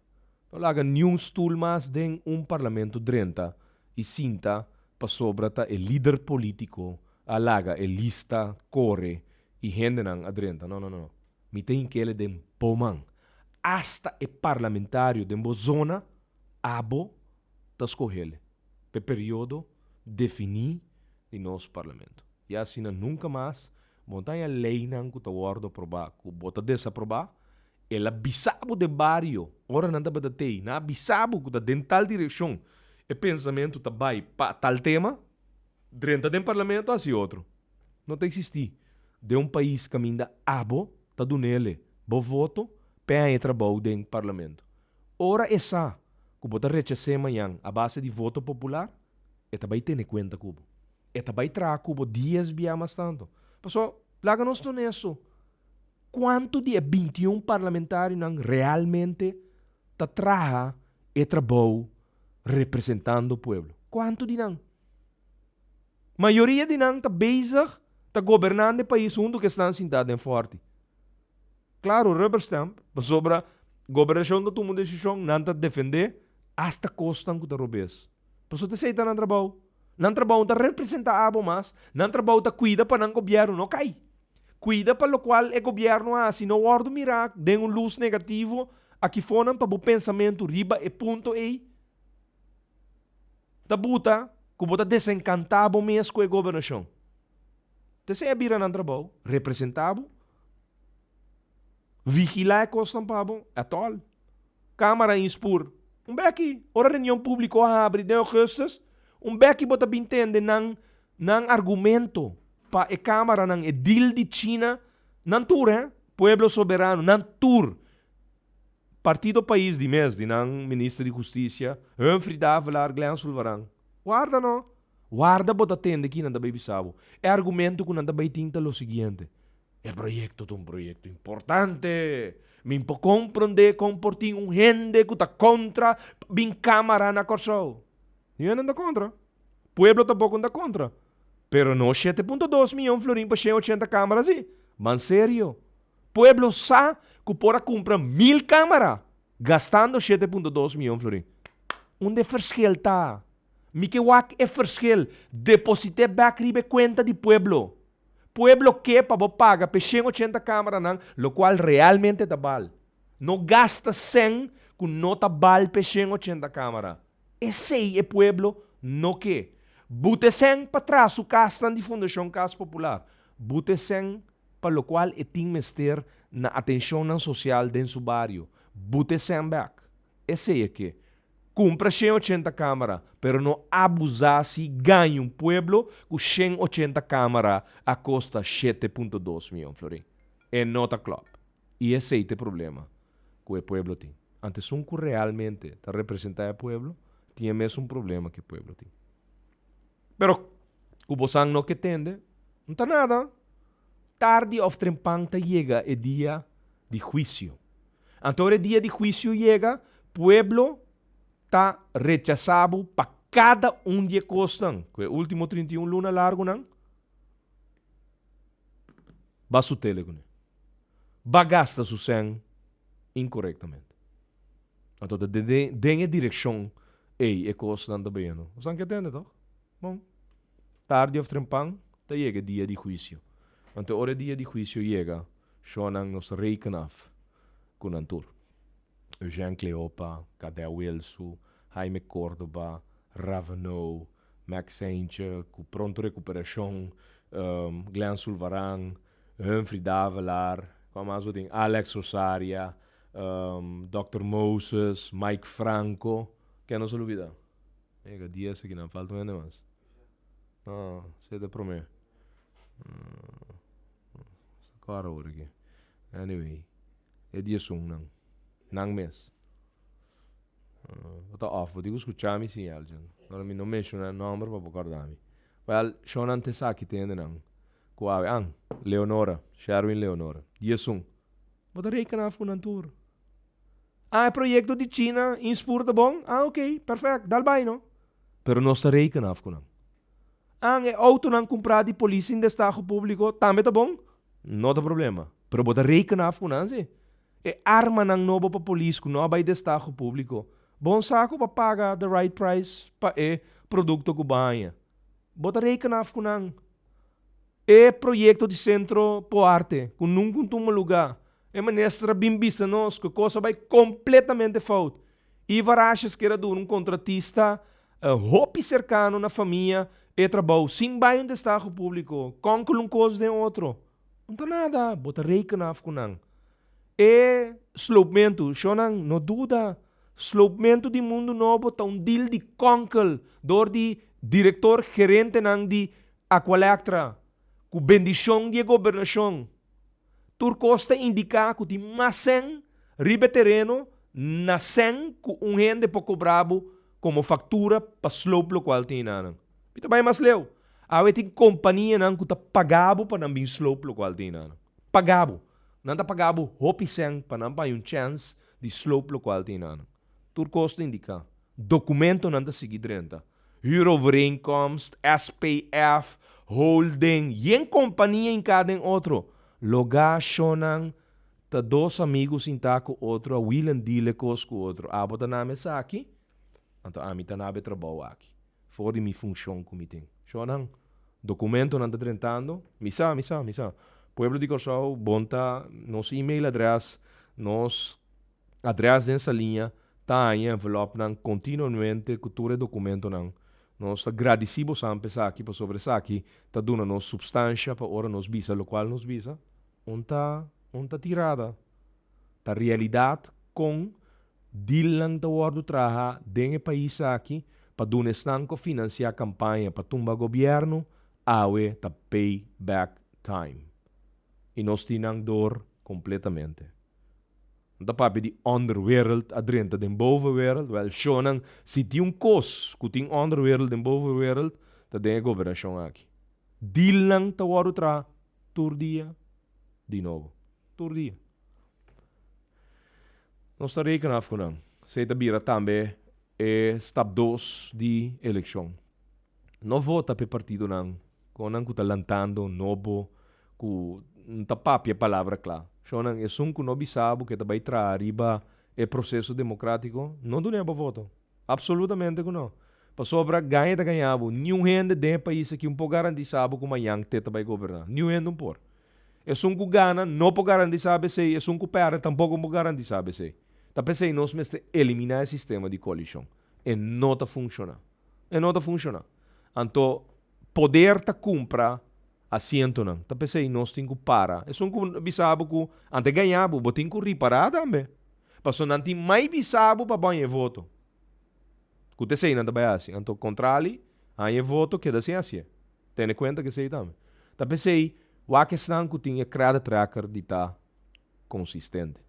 No laga niun stul mas den un parlamento drenta i sinta pasobra ta e lider polítiko a laga e lista kore i hendenan a drenta. No, no, no. Mi ta hink'ele den bo man. Asta e parlamentario den bo zona, abo ta skoh'ele p'e periodo definí di nos parlamento. I asina nunka mas bo no ta haña leinan ku ta wòrdu aprobá ku bo ta desaprobá. El a bisa bo den bario ora nan tabata tei, nan a bisa bo ku ta den tal direkshon e pensamentu ta bai pa tal tema, drenta den parlamento hasi otro. No ta eksistí den un pais kaminda abo ta dun'ele bo voto p'e haña trabou den parlamento. Ora e sa ku bo ta rechas'é mañan a base di voto popular, e ta bai tene kuenta ku bo. E ta bai traha ku bo dies bia mas tantu. Pasobra, laga nos ta honesto, kuantu di e bintiun parlamentarionan realmente ta traha e trabou representando pueblo? Kuantu di nan? Mayoria di nan ta bezig ta gobernando e pais huntu ku esnan sintá den fòrti. Claro, rubber stamp, pasobra gobernacion ta tuma un decision, nan ta defende hasta cosnan cu ta robes. Pasobra ta esey ta nan trabao. Nan trabao no ta representa abo mas, nan trabao ta cuida pa nan gobierno no cay. Cuida pa locual e gobierno a haci no wordo mira den un luz negativo akifonan pa bo pensamento riba e punto ey ta buta cu bo ta desencanta bo mes cu e gobernacion. Ta esey a bira nan trabao, representa bo. Vigilá e kosnan pa bo, at all. Kámara inspur. Un beki, ora reunion públiko a habri den ougùstùs, un beki bo ta bin tende nan nan argumento pa e kámaranan, e deal di China, nan tur hè, Pueblo Soberano, nan tur. Partido Pais di mes, di nan minister di hustisia, Humphrey Davelaar, Glenn Sulvaran. Warda no. Warda bo ta tende ki nan ta bai bisa bo. E argumento ku nan ta bai tin ta lo siguiente. E proyekto ta un proyekto importante. Mi por komprondé kon por tin un hende ku ta kontra pa bin kámara na Kòrsou. Niun hende no ta kontra. Pueblo tampoko no ta kontra. Pero no 7.2 mion florin pa 180 kámara si. Ban serio. Pueblo sa ku por a kumpra 1000 kámara gastando 7.2 mion florin. Unda e verschil ta? Mi ke wak e verschil. Deposit'é bèk riba e kuenta di pueblo. Pueblo ke pa bo paga p'e 180 kameranan lokual realmente ta bal. No gasta sèn ku no ta bal p'e 180 kamera. Esei e pueblo no ke. Buta e sèn pa traha su kasnan di Fundashon Kas Popular. Buta e sèn pa lokual e tin mester na atenshonnan sosial den su bario. Buta e sèn bèk. Esei e ke. Cumpra 180 camara, pero no abusa si gaña un pueblo cu 180 camara a costa 7.2 miyon florin. E no ta klop. Y esey ta e problema cu e pueblo tin. Ante esun cu realmente ta representa e pueblo, tin e mesun problema cu e pueblo tin. Pero. Ku bosan no ke tende, no ta nada. Tardi òf trempan ta yega e dia di huisio. Anto ora e dia di huisio yega, pueblo ta rechasá bo pa kada un di e kosnan ku e último 31 luna largunan ba su tele kuné. Ba gasta su sèn inkorektamente. Anto ta den e direkshon ei e kosnan ta bayendo. Bo sa ke tende tòg? Bon. Tardi òf trempan ta yega e dia di huisio. Anto ora e dia di huisio yega, shonnan nos reken af ku nan tur. Eugène Cleopa, Cadel Wilsu, Jaime Cordoba, Raveneau, Max Seintje, ku pronto rekuperashon, Glenn Sulvaran, Humphrey Davelaar, kua mas bo tin? Alex Rosaria, Dòkter Moses, Mike Franco, ken nos a lubida? Mega dies aki nan, falta un hende mas. No, esei ta promé. Kòrda awor aki. Anyway, e diesun nan, nan mes. Bo ta off, bo tin ku skucha mi si, Elgin. Ora mi no menshoná nòmber pa bo kòrda mi. Wèl, shownan ta esaki te hendenan ku awe. An, Leonora, Sherwin Leonora. 11. Bo ta reken af ku nan tur. Ah, e proyekto di China inspur ta bon? Ah, oké, pèrfèkt, dal bai no. Pero nos ta reken af ku nan. An, e outonan kumprá di polis sin destaho públiko tambe ta bon? No ta problema. Pero bo ta reken af ku nan si. E armanan nobo pa polis ku no a bai destaho públiko, bon sa ku bo a paga the right price pa e produkto ku bo a haña. Bo ta reken af ku nan. E proyekto di Sentro po Arte ku nunka un tuma lugá, e minister a bin bisa nos ku e kos a bai kompletamente fout. Ivar Asjes kier a duna un kontratista hopi serkano na famia e trabou sin bai un destaho públiko, kònkel un kos den otro. No ta nada, bo ta reken af ku nan. E sloopmentu, shonnan, no duda, sloopmentu di Mundu Nobo ta un deal di kònkel dor di direktor gerentenan di Aqualectra, ku bendishon di e gobernashon. Tur kos ta indiká ku tin mas sèn riba e tereno na sèn ku un hende por kobra bo komo faktura pa sloop lokual tin enanan. Mi ta bai mas leu. Awe tin kompanianan ku ta paga bo pa nan bin sloop lokual tin enanan. Paga bo. Nan ta paga bo hopi sèn pa nan paña un chèns di sloop lokual tin enanan. Tur kos ta indiká. Dokumentonan ta sigui drenta. Huurovereenkomst, SPF, holding, yen kompania hinká den otro. Logá shonnan ta dos amigu sintá ku otro a wil en deal e kos ku otro. Abo ta nami esaki, anto ami ta nabe trabou aki. For di mi funshon ku mi tin. Shonnan, dokumentonan ta drentando. Mi sa, mi sa, mi sa. Pueblo di Kòrsou, bon ta nos email adrès, nos adrès den Saliña ta haña envelòpnan kontinuamente ku tur e dokumentonan. Nos ta gradisí bosan pa esaki pasobra esaki ta duna nos supstansha pa ora nos bisa lokual nos bisa. Un ta un ta tirada. Ta realidat kon Dealnan ta wòrdu traha den e pais aki pa duna esnan ku a finansiá kampaña pa tumba gobièrnu, awe ta pay back time. I nos tin nan dor kompletamente. No ta papia di onderwereld a drenta den bovenwereld, wèl shownan si tin un kos ku tin onderwereld den bovenwereld ta den e gobernashon aki. Dealnan ta wòrdu traha tur dia di nobo. Tur dia. Nos ta reken af ku nan. Esei ta bira tambe e stap dos di elekshon. No vota pa e partidonan kon nan ku ta lantando nobo ku no ta papia palabra kla. Shonnan, esun ku no bisa bo ke ta bai traha riba e proseso demokratiko, no dun'é bo voto. Absolutamente ku no. Pasobra gaña ta gaña bo. Niun hende den e pais aki un por garantisa bo ku mañan te ta bai goberná. Niun hende un por. Esun ku gana no por garantisa bo esei, esun ku pèrdè tampoko por garantisa bo esei. Ta p'esei nos mester eliminá e sistema di koalishon. E no ta funshoná. E no ta funshoná. Anto poder ta kumpra asientonan. Ta p'esei nos tin ku para. Esun ku bisa bo ku ante gaña bo, bo tin ku ripará tambe. Pasobra nan tin mai bisa bo pa bo haña e voto. Ku ta esei nan ta bai hasi. Anto kontrali, haña e voto keda sin hasié. Tene kuenta ku esei tambe. Ta p'esei wak esnan ku tin e credit record di ta konsistente.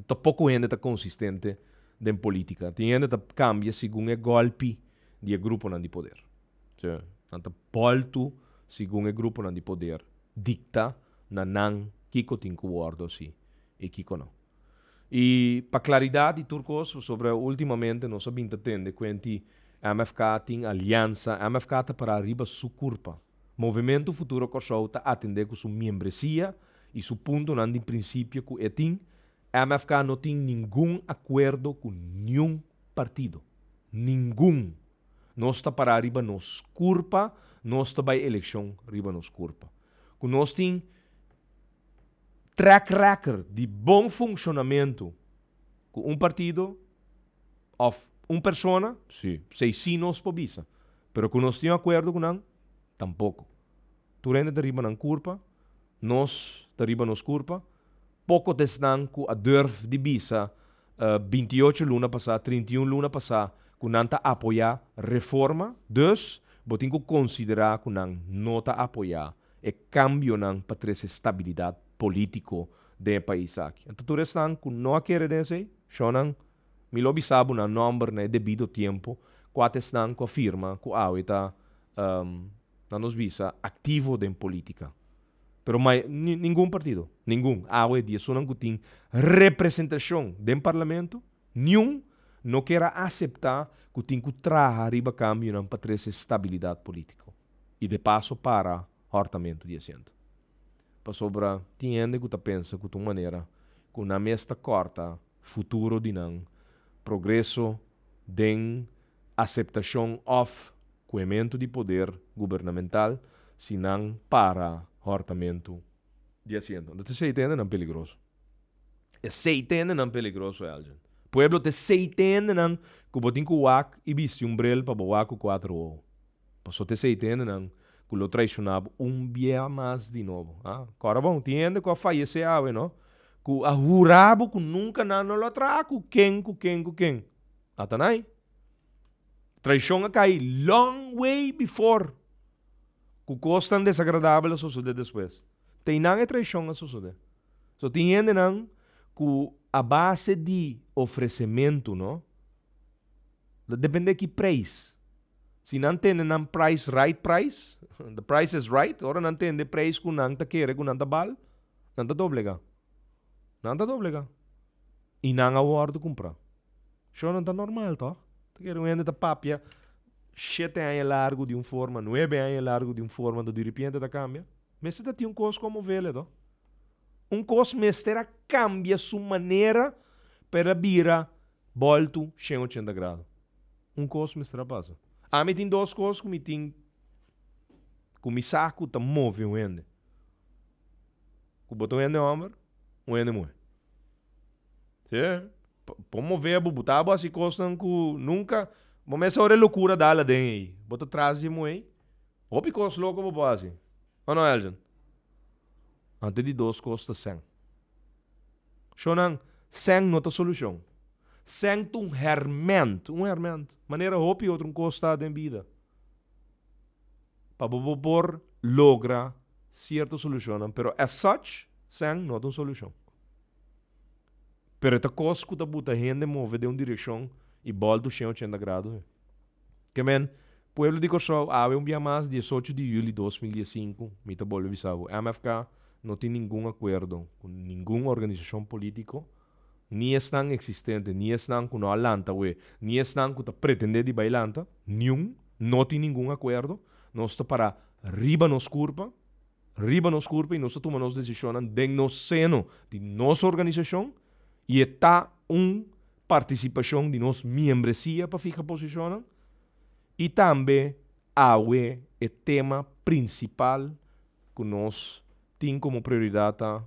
Ta poko hende ta konsistente den politika. Tin hende ta kambia segun e gòlpi di e gruponan di poder. Nan ta bòltu segun e gruponan di poder dikta na nan kiko tin ku wòrdu hasi i kiko no. I pa klaridat di tur kos, pasobra últimamente nos a bin ta tende kuenti MFK tin aliansa, MFK ta pará riba su kurpa. Movementu Futuro Kòrsou ta atendé ku su miembresia i su puntonan di prinsipio ku e tin, MFK no tin ningun akuerdo ku niun partido. Ningun! Nos ta pará riba nos kurpa, nos ta bai elekshon riba nos kurpa. Ku nos tin track record di bon funshonamentu ku un partido òf un persona, sí, esei sí nos por bisa. Pero ku nos tin un akuerdo ku nan, tampoko. Tur hende ta riba nan kurpa, nos ta riba nos kurpa. Poko ta esnan ku a durf di bisa 28 luna pasá, 31 luna pasá ku nan ta apoyá reforma, dus bo tin ku konsiderá ku nan no ta apoyá e kambionan pa trese stabilidat polítiko den e pais aki. Anto tur esnan ku no a kere den esei, shonnan, mi lo bisa bo nan nòmber na e debido tiempo, kua ta esnan ku a firma ku awe ta, nan nos bisa, aktivo den polítika. Pero mai, ningun partido, ningun, awe di esunnan ku tin representashon den parlamento, niun no kier a aseptá ku tin ku traha riba kambionan pa trese stabilidat polítiko i de paso para hòrtamentu di asiento. Pasobra tin hende ku ta pensa ku ta un manera ku nan mes ta kòrta futuro di nan progreso den aseptashon òf kuementu di poder gubernamental si nan para hòrtamentu di asiento. Anto esei ta hendenan peligroso. Esei ta hendenan peligroso, Elgin. Pueblo ta esei ta hendenan ku bo tin ku wak i bisti un bril pa bo wak ku kuater wowo. Pasobra ta esei ta hendenan ku lo traishoná bo un bia mas di nobo. Ah, kòrda bon, tin hende ku a fayesé awe, no? Ku a hura bo ku nunka nan no lo a traha ku ken, ku ken, ku ken. Atanai. Traishon a kai long way before ku kosnan desagradabel a sosodé despues. Te einan e traishon a sosodé. So tin hendenan ku a base di ofresementu, no, ta dependé ki preis. Si nan tende nan price right price, the price is right, ora nan tende preis ku nan ta kere ku nan ta bal, nan ta doblegá. Nan ta doblegá. I nan a wòrdu kumprá. Shownan ta normal tòg? Ta kere un hende ta papia shete aña largu di un forma, nuebe aña largu di un forma, anto diripiente ta kambia? Mester ta tin un kos ku a movele tòg? Un kos mester a kambia su manera pa el a bira bòltu 180 grado. Un kos mester a pasa. Ami tin dos kos ku mi tin ku mi sa ku ta move un hende. Ku bo ta un hende hòmber, un hende muhé. Sí. Por move bo, bo ta bo hasi kosnan ku nunka, bo mester ora e lokura dal aden ei. Bo ta tras di muhé ei. Hopi kos loko bo por hasi. O no, Elgin? Ante di dos kos ta sèn. Shownan, sèn no ta solushon. Sèn ta un hèrmènt, un hèrmènt, manera hopi otro un kos ta den bida. Pa bo bo por logra sierto solushonnan, pero as such, sèn no ta un solushon. Pero e ta kos ku ta buta hende move den un direkshon i bòltu 180 grado. Ke men, pueblo di Kòrsou, awe un bia mas, 18 di yüli 2015, mi ta bolbe bisa bo, MFK no tin ningun akuerdo ku ningun organisashon polítiko, ni esnan eksistente, ni esnan ku no a lanta awe, ni esnan ku ta pretendé di bai lanta, niun, no tin ningun akuerdo. Nos ta pará riba nos kurpa, riba nos kurpa i nos ta tuma nos desishonnan den nos seno di nos organisashon i e ta un partisipashon di nos miembresia pa fiha posishonnan i tambe awe e tema prinsipal ku nos tin komo prioridat ta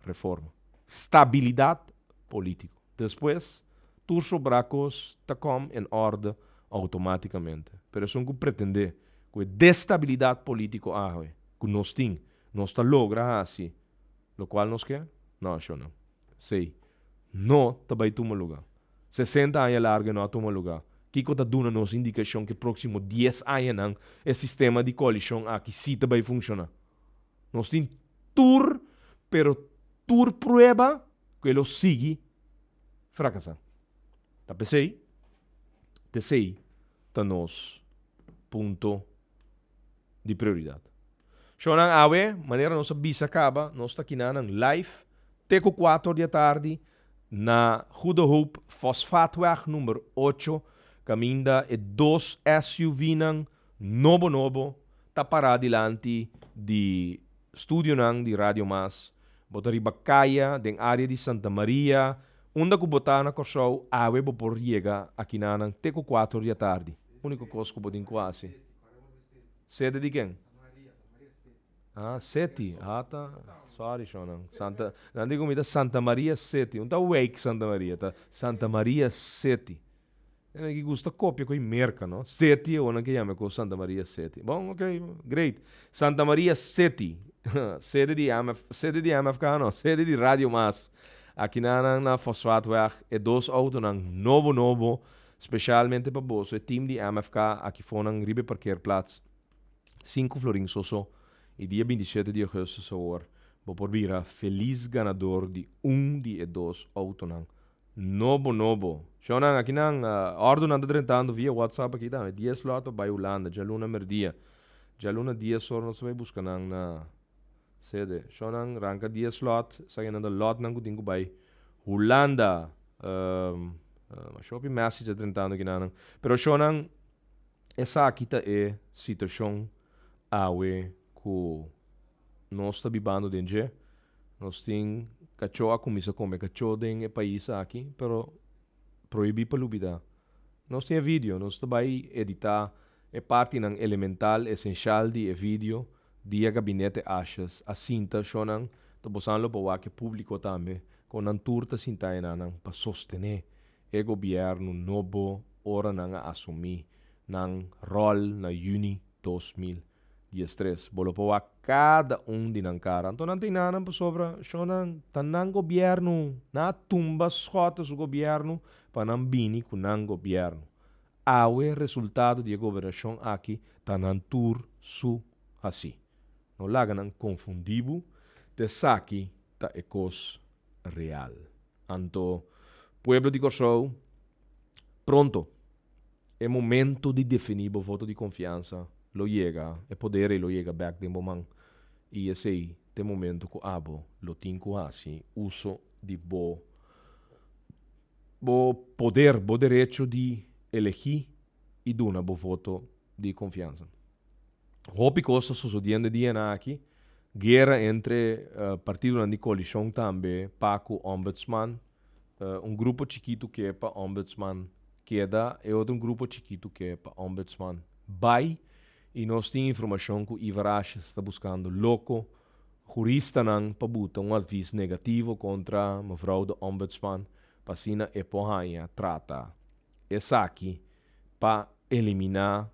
reforma, stabilidat polítiko. Despues tur sobrá kos ta kòm en òrde outomátikamente. Pero esun ku pretendé ku e destabilidat polítiko awe ku nos tin, nos ta logra hasi lokual nos ke? No, shonnan. Esei no ta bai tuma lugá. 60 aña largu e no a tuma lugá. Kiko ta duna nos indikashon ku e próksimo dies añanan e sistema di koalishon aki sí ta bai funshoná? Nos tin tur, pero tur prueba ku e lo sigui frakasá. Ta p'esei, t'esei ta nos punto. di prioridat. Shownan awe, manera nos a bisa kaba, nos ta kinanan live te ku kuater di atardi na Goede Hoop, Fosfaatweg number ocho, kaminda e dos SUVnan nobo nobo ta pará dilanti di studionan di Radio Mas. Bo ta riba kaya den área di Santa Maria, unda ku bo ta na Kòrsou, awe bo por yega akinanan te ku kuater di atardi. Úniko kos ku bo tin ku hasi. Sede di ken? Ah, City. Ah, ta. Sorry, shownan. Santa, nan di ku mi ta Santa Maria City. Un ta wijk Santa Maria, ta Santa Maria City. Nan ki gusta kopia ku e Merka, no? City, awor nan ke yama e kos Santa Maria City. Bon, ok, great. Santa Maria City. Sede di MF, sede di MFK no, sede di Radio Mas. Aki nan nan na Fosfaatweg, e dos autonan nobo nobo, specialmente pa boso, e team di MFK aki fonan riba e parkeerplaats. Sinku florin soso i dia bintishete di augustus awor bo por bira felis ganador di un di e dos autonan nobo nobo. Shownan akinan ordunan ta drentando via WhatsApp aki tambe. Dies lot pa bai Hulanda djaluna merdia. Djaluna dies or nos ta bai buska nan na sede. Shownan ranka dies lot esakinan ta lotnan ku tin ku bai Hulanda. Masha hopi message ta drentando akinanan. Pero shownan. Esaki ta e situashon awe ku nos ta bibando den dje. Nos tin kachó a kuminsá kome kachó den e pais aki, pero prohibí pa lubidá. Nos tin e video, nos ta bai editá e partinan elemental, esenshal di e video dia Gabinete Asjes a sinta shonnan ta bosan lo por wak e públiko tambe kon nan tur ta sinta enanan pa sostené E gobièrnu nobo ora nan a asumí nan ròl na yüni 2013. Bo lo por wak kada un di nan kara. Anto nan ta inanan pasobra shonnan ta nan gobièrnu. Nan a tumba Schotte su gobièrnu pa nan bini ku nan gobièrnu. Awe resultado di e gobernashon aki ta nan tur su hasí. No laga nan konfundí bo, t'esaki ta e kos real. Anto pueblo di Kòrsou, pronto e momento di definí bo voto di konfiansa lo yega, e poder ei lo yega bèk den bo man i esei ta e momento ku abo lo tin ku hasi uso di bo bo poder, bo derecho di elegí i duna bo voto di konfiansa. Hopi kos ta sosodiendo e dianan aki. Guera entre partidonan di koalishon tambe pa ku Ombudsman. Un grupo chikitu ke pa Ombudsman keda, e otro un grupo chikitu ke pa Ombudsman bai. I nos tin informashon ku Ivar Asjes ta buskando loko huristanan pa buta un advis negativo kontra mevrouw de Ombudsman pa asina e por haña trata esaki pa eliminá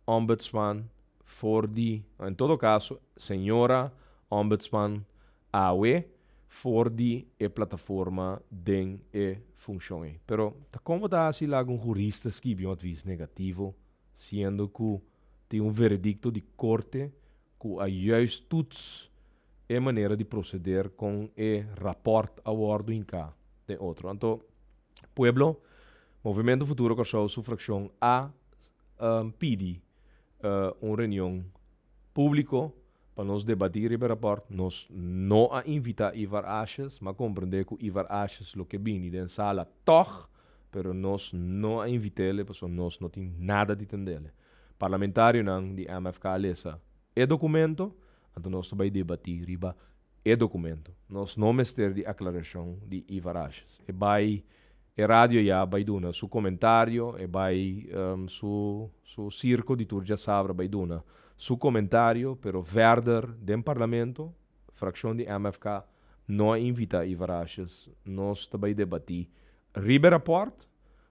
Ombudsman for di, en todo caso, señora Ombudsman awe for di e plataforma den e funcion ei. Pero ta con bo ta haci laga un hurista skibi un advies negativo siendo cu tin un veredicto di corte cu a juist toets e manera di proceder con e rapport a wordo hinca den otro. Anto, pueblo, Movimento Futuro Kòrsou su fraccion a pidi un reunion públiko pa nos debatí riba e rapòrt. Nos no a invitá Ivar Asjes, m'a komprendé ku Ivar Asjes lo ke bini den sala tòg, pero nos no a invit'é pasobra nos no tin nada di tend'é. Parlamentarionan di MFK a lesa e dokumento, anto nos ta bai debatí riba e documento. Nos no mester di aclaracion di Ivar Asjes. E bai e radio ya bai duna su comentario, e bai su su circo di tur djasabra bai duna su comentario, pero verder den Parlamento, fraccion di MFK no a invita Ivar Asjes. Nos ta bai debati riba e rapport,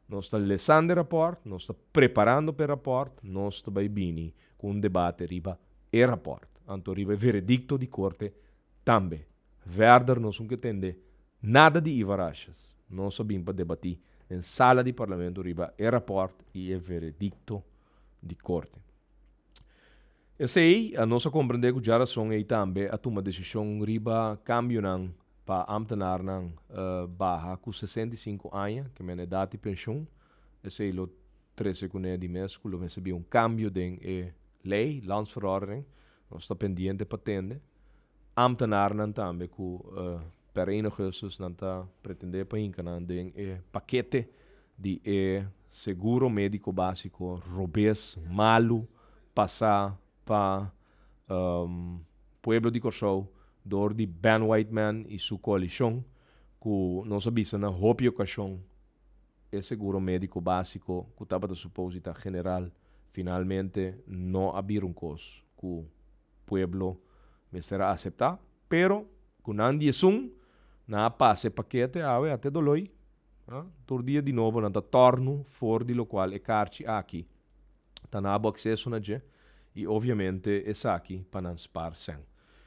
nos ta lesando e rapport, nos ta preparando pa e rapport, nos ta bai bini cu un debate riba e rapport, anto riba e veredicto di corte tambe. Verder nos un ke tende nada di Ivar Asjes. Nos a bin pa debati den sala di parlamento riba e rapport y e veredicto di corte. Esey, nos a comprende cu djarason ey tambe a tuma decision riba cambionan pa ambtenaarnan baha cu 65 aña, ke men edad di pensioen. Esey lo trece cune di mes cu lo mester bin un cambio den e. lei, landsverordening. Nos ta pendiente pa tende. Ambtenaarnan tambe ku per 1 augustus nan ta pretende pa hinka nan den e pakete di e seguro mediko basiko robes, malu, pasa pa pueblo di Kòrsou dor di Ben Whiteman i su koalishon ku nos a bisa na hopi okashon e seguro médiko básiko ku tabata supos di ta general finalmente no a bira un kos ku pueblo mester a aseptá, pero ku nan di esun nan a pasa e pakete awe a te doloi, tur dia di nobo nan ta tòrnu for di lokual e karchi aki ta na bo akseso na dje i obviamente esaki pa nan spar sèn.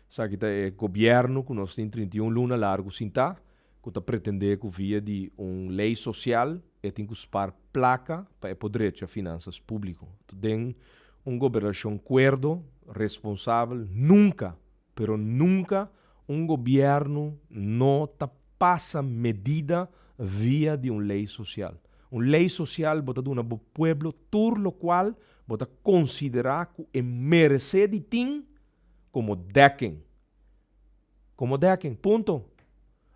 Esaki ta e gobièrnu ku nos tin 31 luna largu sintá ku ta pretendé ku via di un lei sosial e tin ku spar plaka pa e por drecha finansas públiko. Den un gobernashon kuerdo, responsabel, nunka, pero nunka un gobièrnu no ta pasa medida via di un lei sosial. Un lei sosial bo ta duna bo pueblo tur lokual bo ta konsiderá ku e meresé di tin komo dekking. Komo dekking. Punto.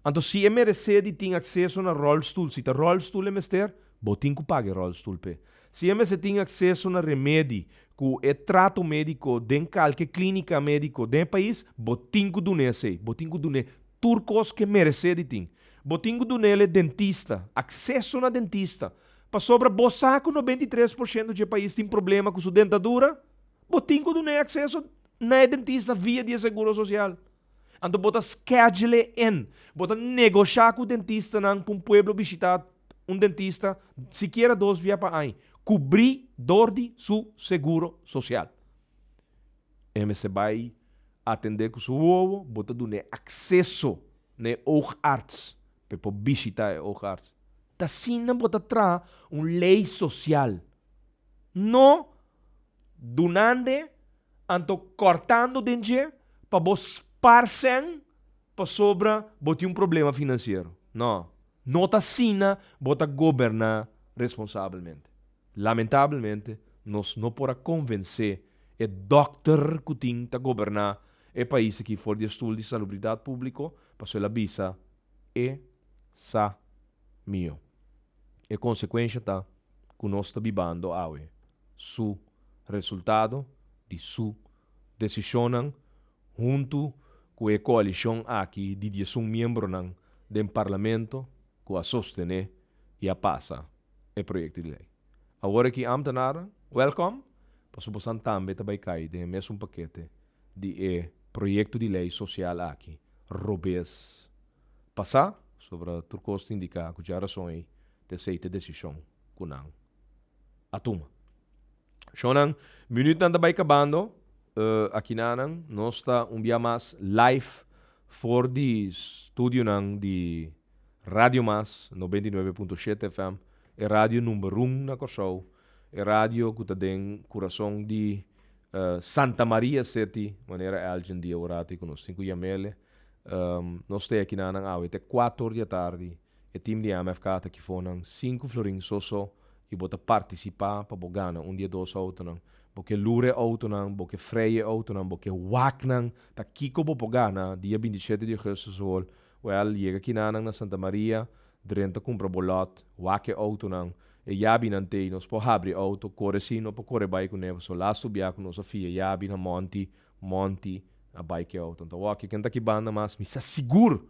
Anto si e meresé di tin akseso na ròlstul, si ta ròlstul e mester, bo tin ku paga e ròlstul p'e. Si e mester tin akseso na remedi ku e trato médiko den kalke klínika médiko den e pais, bo tin ku dun'é esei. Bo tin ku dun'é tur kos ku e meresé di tin. Bo tin ku dun'é el e dentista, akseso na dentista. Pasobra bo sa ku 93% dje pais tin problema ku su dentadura, bo tin ku dun'é akseso na e dentista via di e seguro sosial. Anto bo ta schedule in, bo ta negoshá ku dentistanan pa un pueblo bishitá un dentista sikiera dos bia pa aña, kubrí dor di su seguro sosial. E mester bai atendé ku su wowo, bo ta dun'é akseso na e oogarts pa e por bishitá e oogarts. Ta asina bo ta traha un lei sosial. No dunand'e anto kòrtando den dje pa bo spar sèn pasobra bo tin un problema finansiero. No, no ta asina bo ta goberná responsabelmente. Lamentabelmente nos no por a konvensé e dòkter ku tin ta goberná e pais aki for di e stul di salubridat públiko pasobra el a bisa e sa mihó. E konsekuensha ta ku nos ta bibando awe su resultado di su desishonnan huntu ku e koalishon aki di 11 miembronan den parlamento ku a sostené i a pasa e proyekto di lei. Awor aki ámtenarnan, wèlkòm, pasobra bosan tambe ta bai kai den e mesun pakete di e proyekto di lei sosial aki robes pasá, sobra tur kos ta indiká ku djarason ei ta esei ta e desishon ku nan a tuma. Shownan, minütnan ta bai kabando. Akinanan nos ta un bia mas live for di studionan di Radio Mas 99.7 FM, e radio number un na Kòrsou, e radio ku ta den kurason di Santa Maria City, manera Elgin di aworati ku nos tin ku yam'ele. Nos ta akinanan awe te kuator di atardi. E team di MFK ta kifonan sinku florin so so y bo ta participa pa bo gana un di e dos autonan. Bo ke lura e autonan, bo ke frei e autonan, bo ke wak nan, ta kico bo por gana dia 27 di augustus hol. Well, yega kinanan na Santa Maria, drenta cumpra bo lot, wak e autonan, e yabinan tey, nos por habri auto, core si no por core bay cune, pasobra lastu bia cu nos a fia yabi na Monty, Monty a bay cu e auto. Anto awor ken ta ki banda mas, mi sa sigur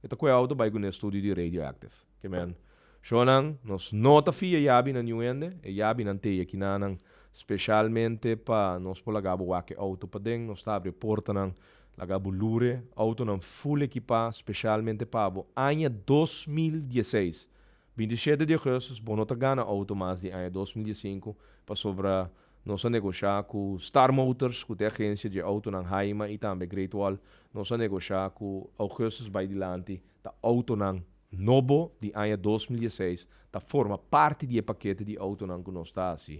E ta koe auto bai ku n'e studio di Radioactive. Ke men, Shownan, nos no ta fia yabinan niun hende, e yabinan t'ei akinanan specialmente pa nos por laga bo wak e auto paden, nos ta abri e portanan, laga bo lure, autonan full ekipá specialmente pa bo. Aña 2016, 27 di augustus, bo no ta gana auto mas di aña 2015 pasobra Nos a negoshá ku Star Motors, ku ta e agensia dje outonan Haima i tambe Great Wall. Nos a negoshá ku augustus bai dilanti ta outonan nobo di aña 2016 ta forma parti di e pakete di outonan ku nos ta hasi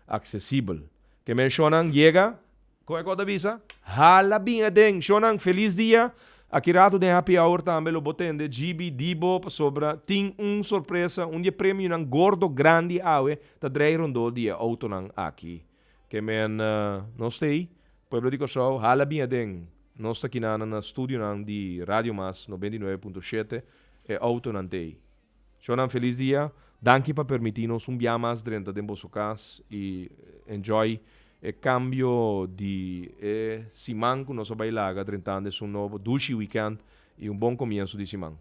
aksesibel. Ke men shonnan yega, kon e kos ta bisa? Hala bin aden! Shonnan, felis dia! Aki rato den Happy Hour tambe lo bo tende GB Dibo pasobra tin un sorpresa, un di e premionan gordo grandi awe ta drei rondó di e autonan aki. Ke men nos ta ei, pueblo di Kòrsou, hala bin aden. Nos ta kina na studionan di Radio Mas 99.7, e outonan ta ei. Shownan felis dia, danki pa permití nos un bia mas drenta den boso kas i enjoy e kambio di e siman ku nos a bai laga drentando esun nobo dushi weekend i un bon komienso di siman.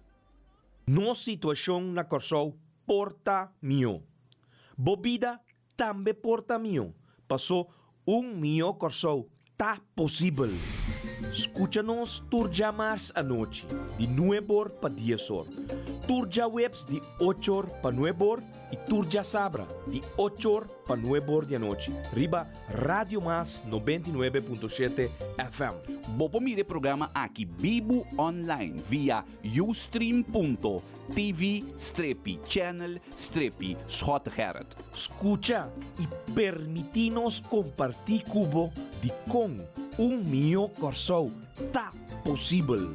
Nos situashon na Kòrsou por ta mihó. Bo bida tambe por ta mihó, pasó un mihó Kòrsou ta posibel. Skucha nos tur djamars anochi di nueb'or pa dies'or, tur djaweps di och'or pa nueb'or i tur djasabra di och'or pa nueb'or di anochi riba Radio Mas 99.7 FM. Bo por mira e programa aki bibu online via ustream.tv strepi channel strepi Schottegerrit. Skucha i permití nos kompartí ku bo dikon un mihó Kòrsou ta posibel.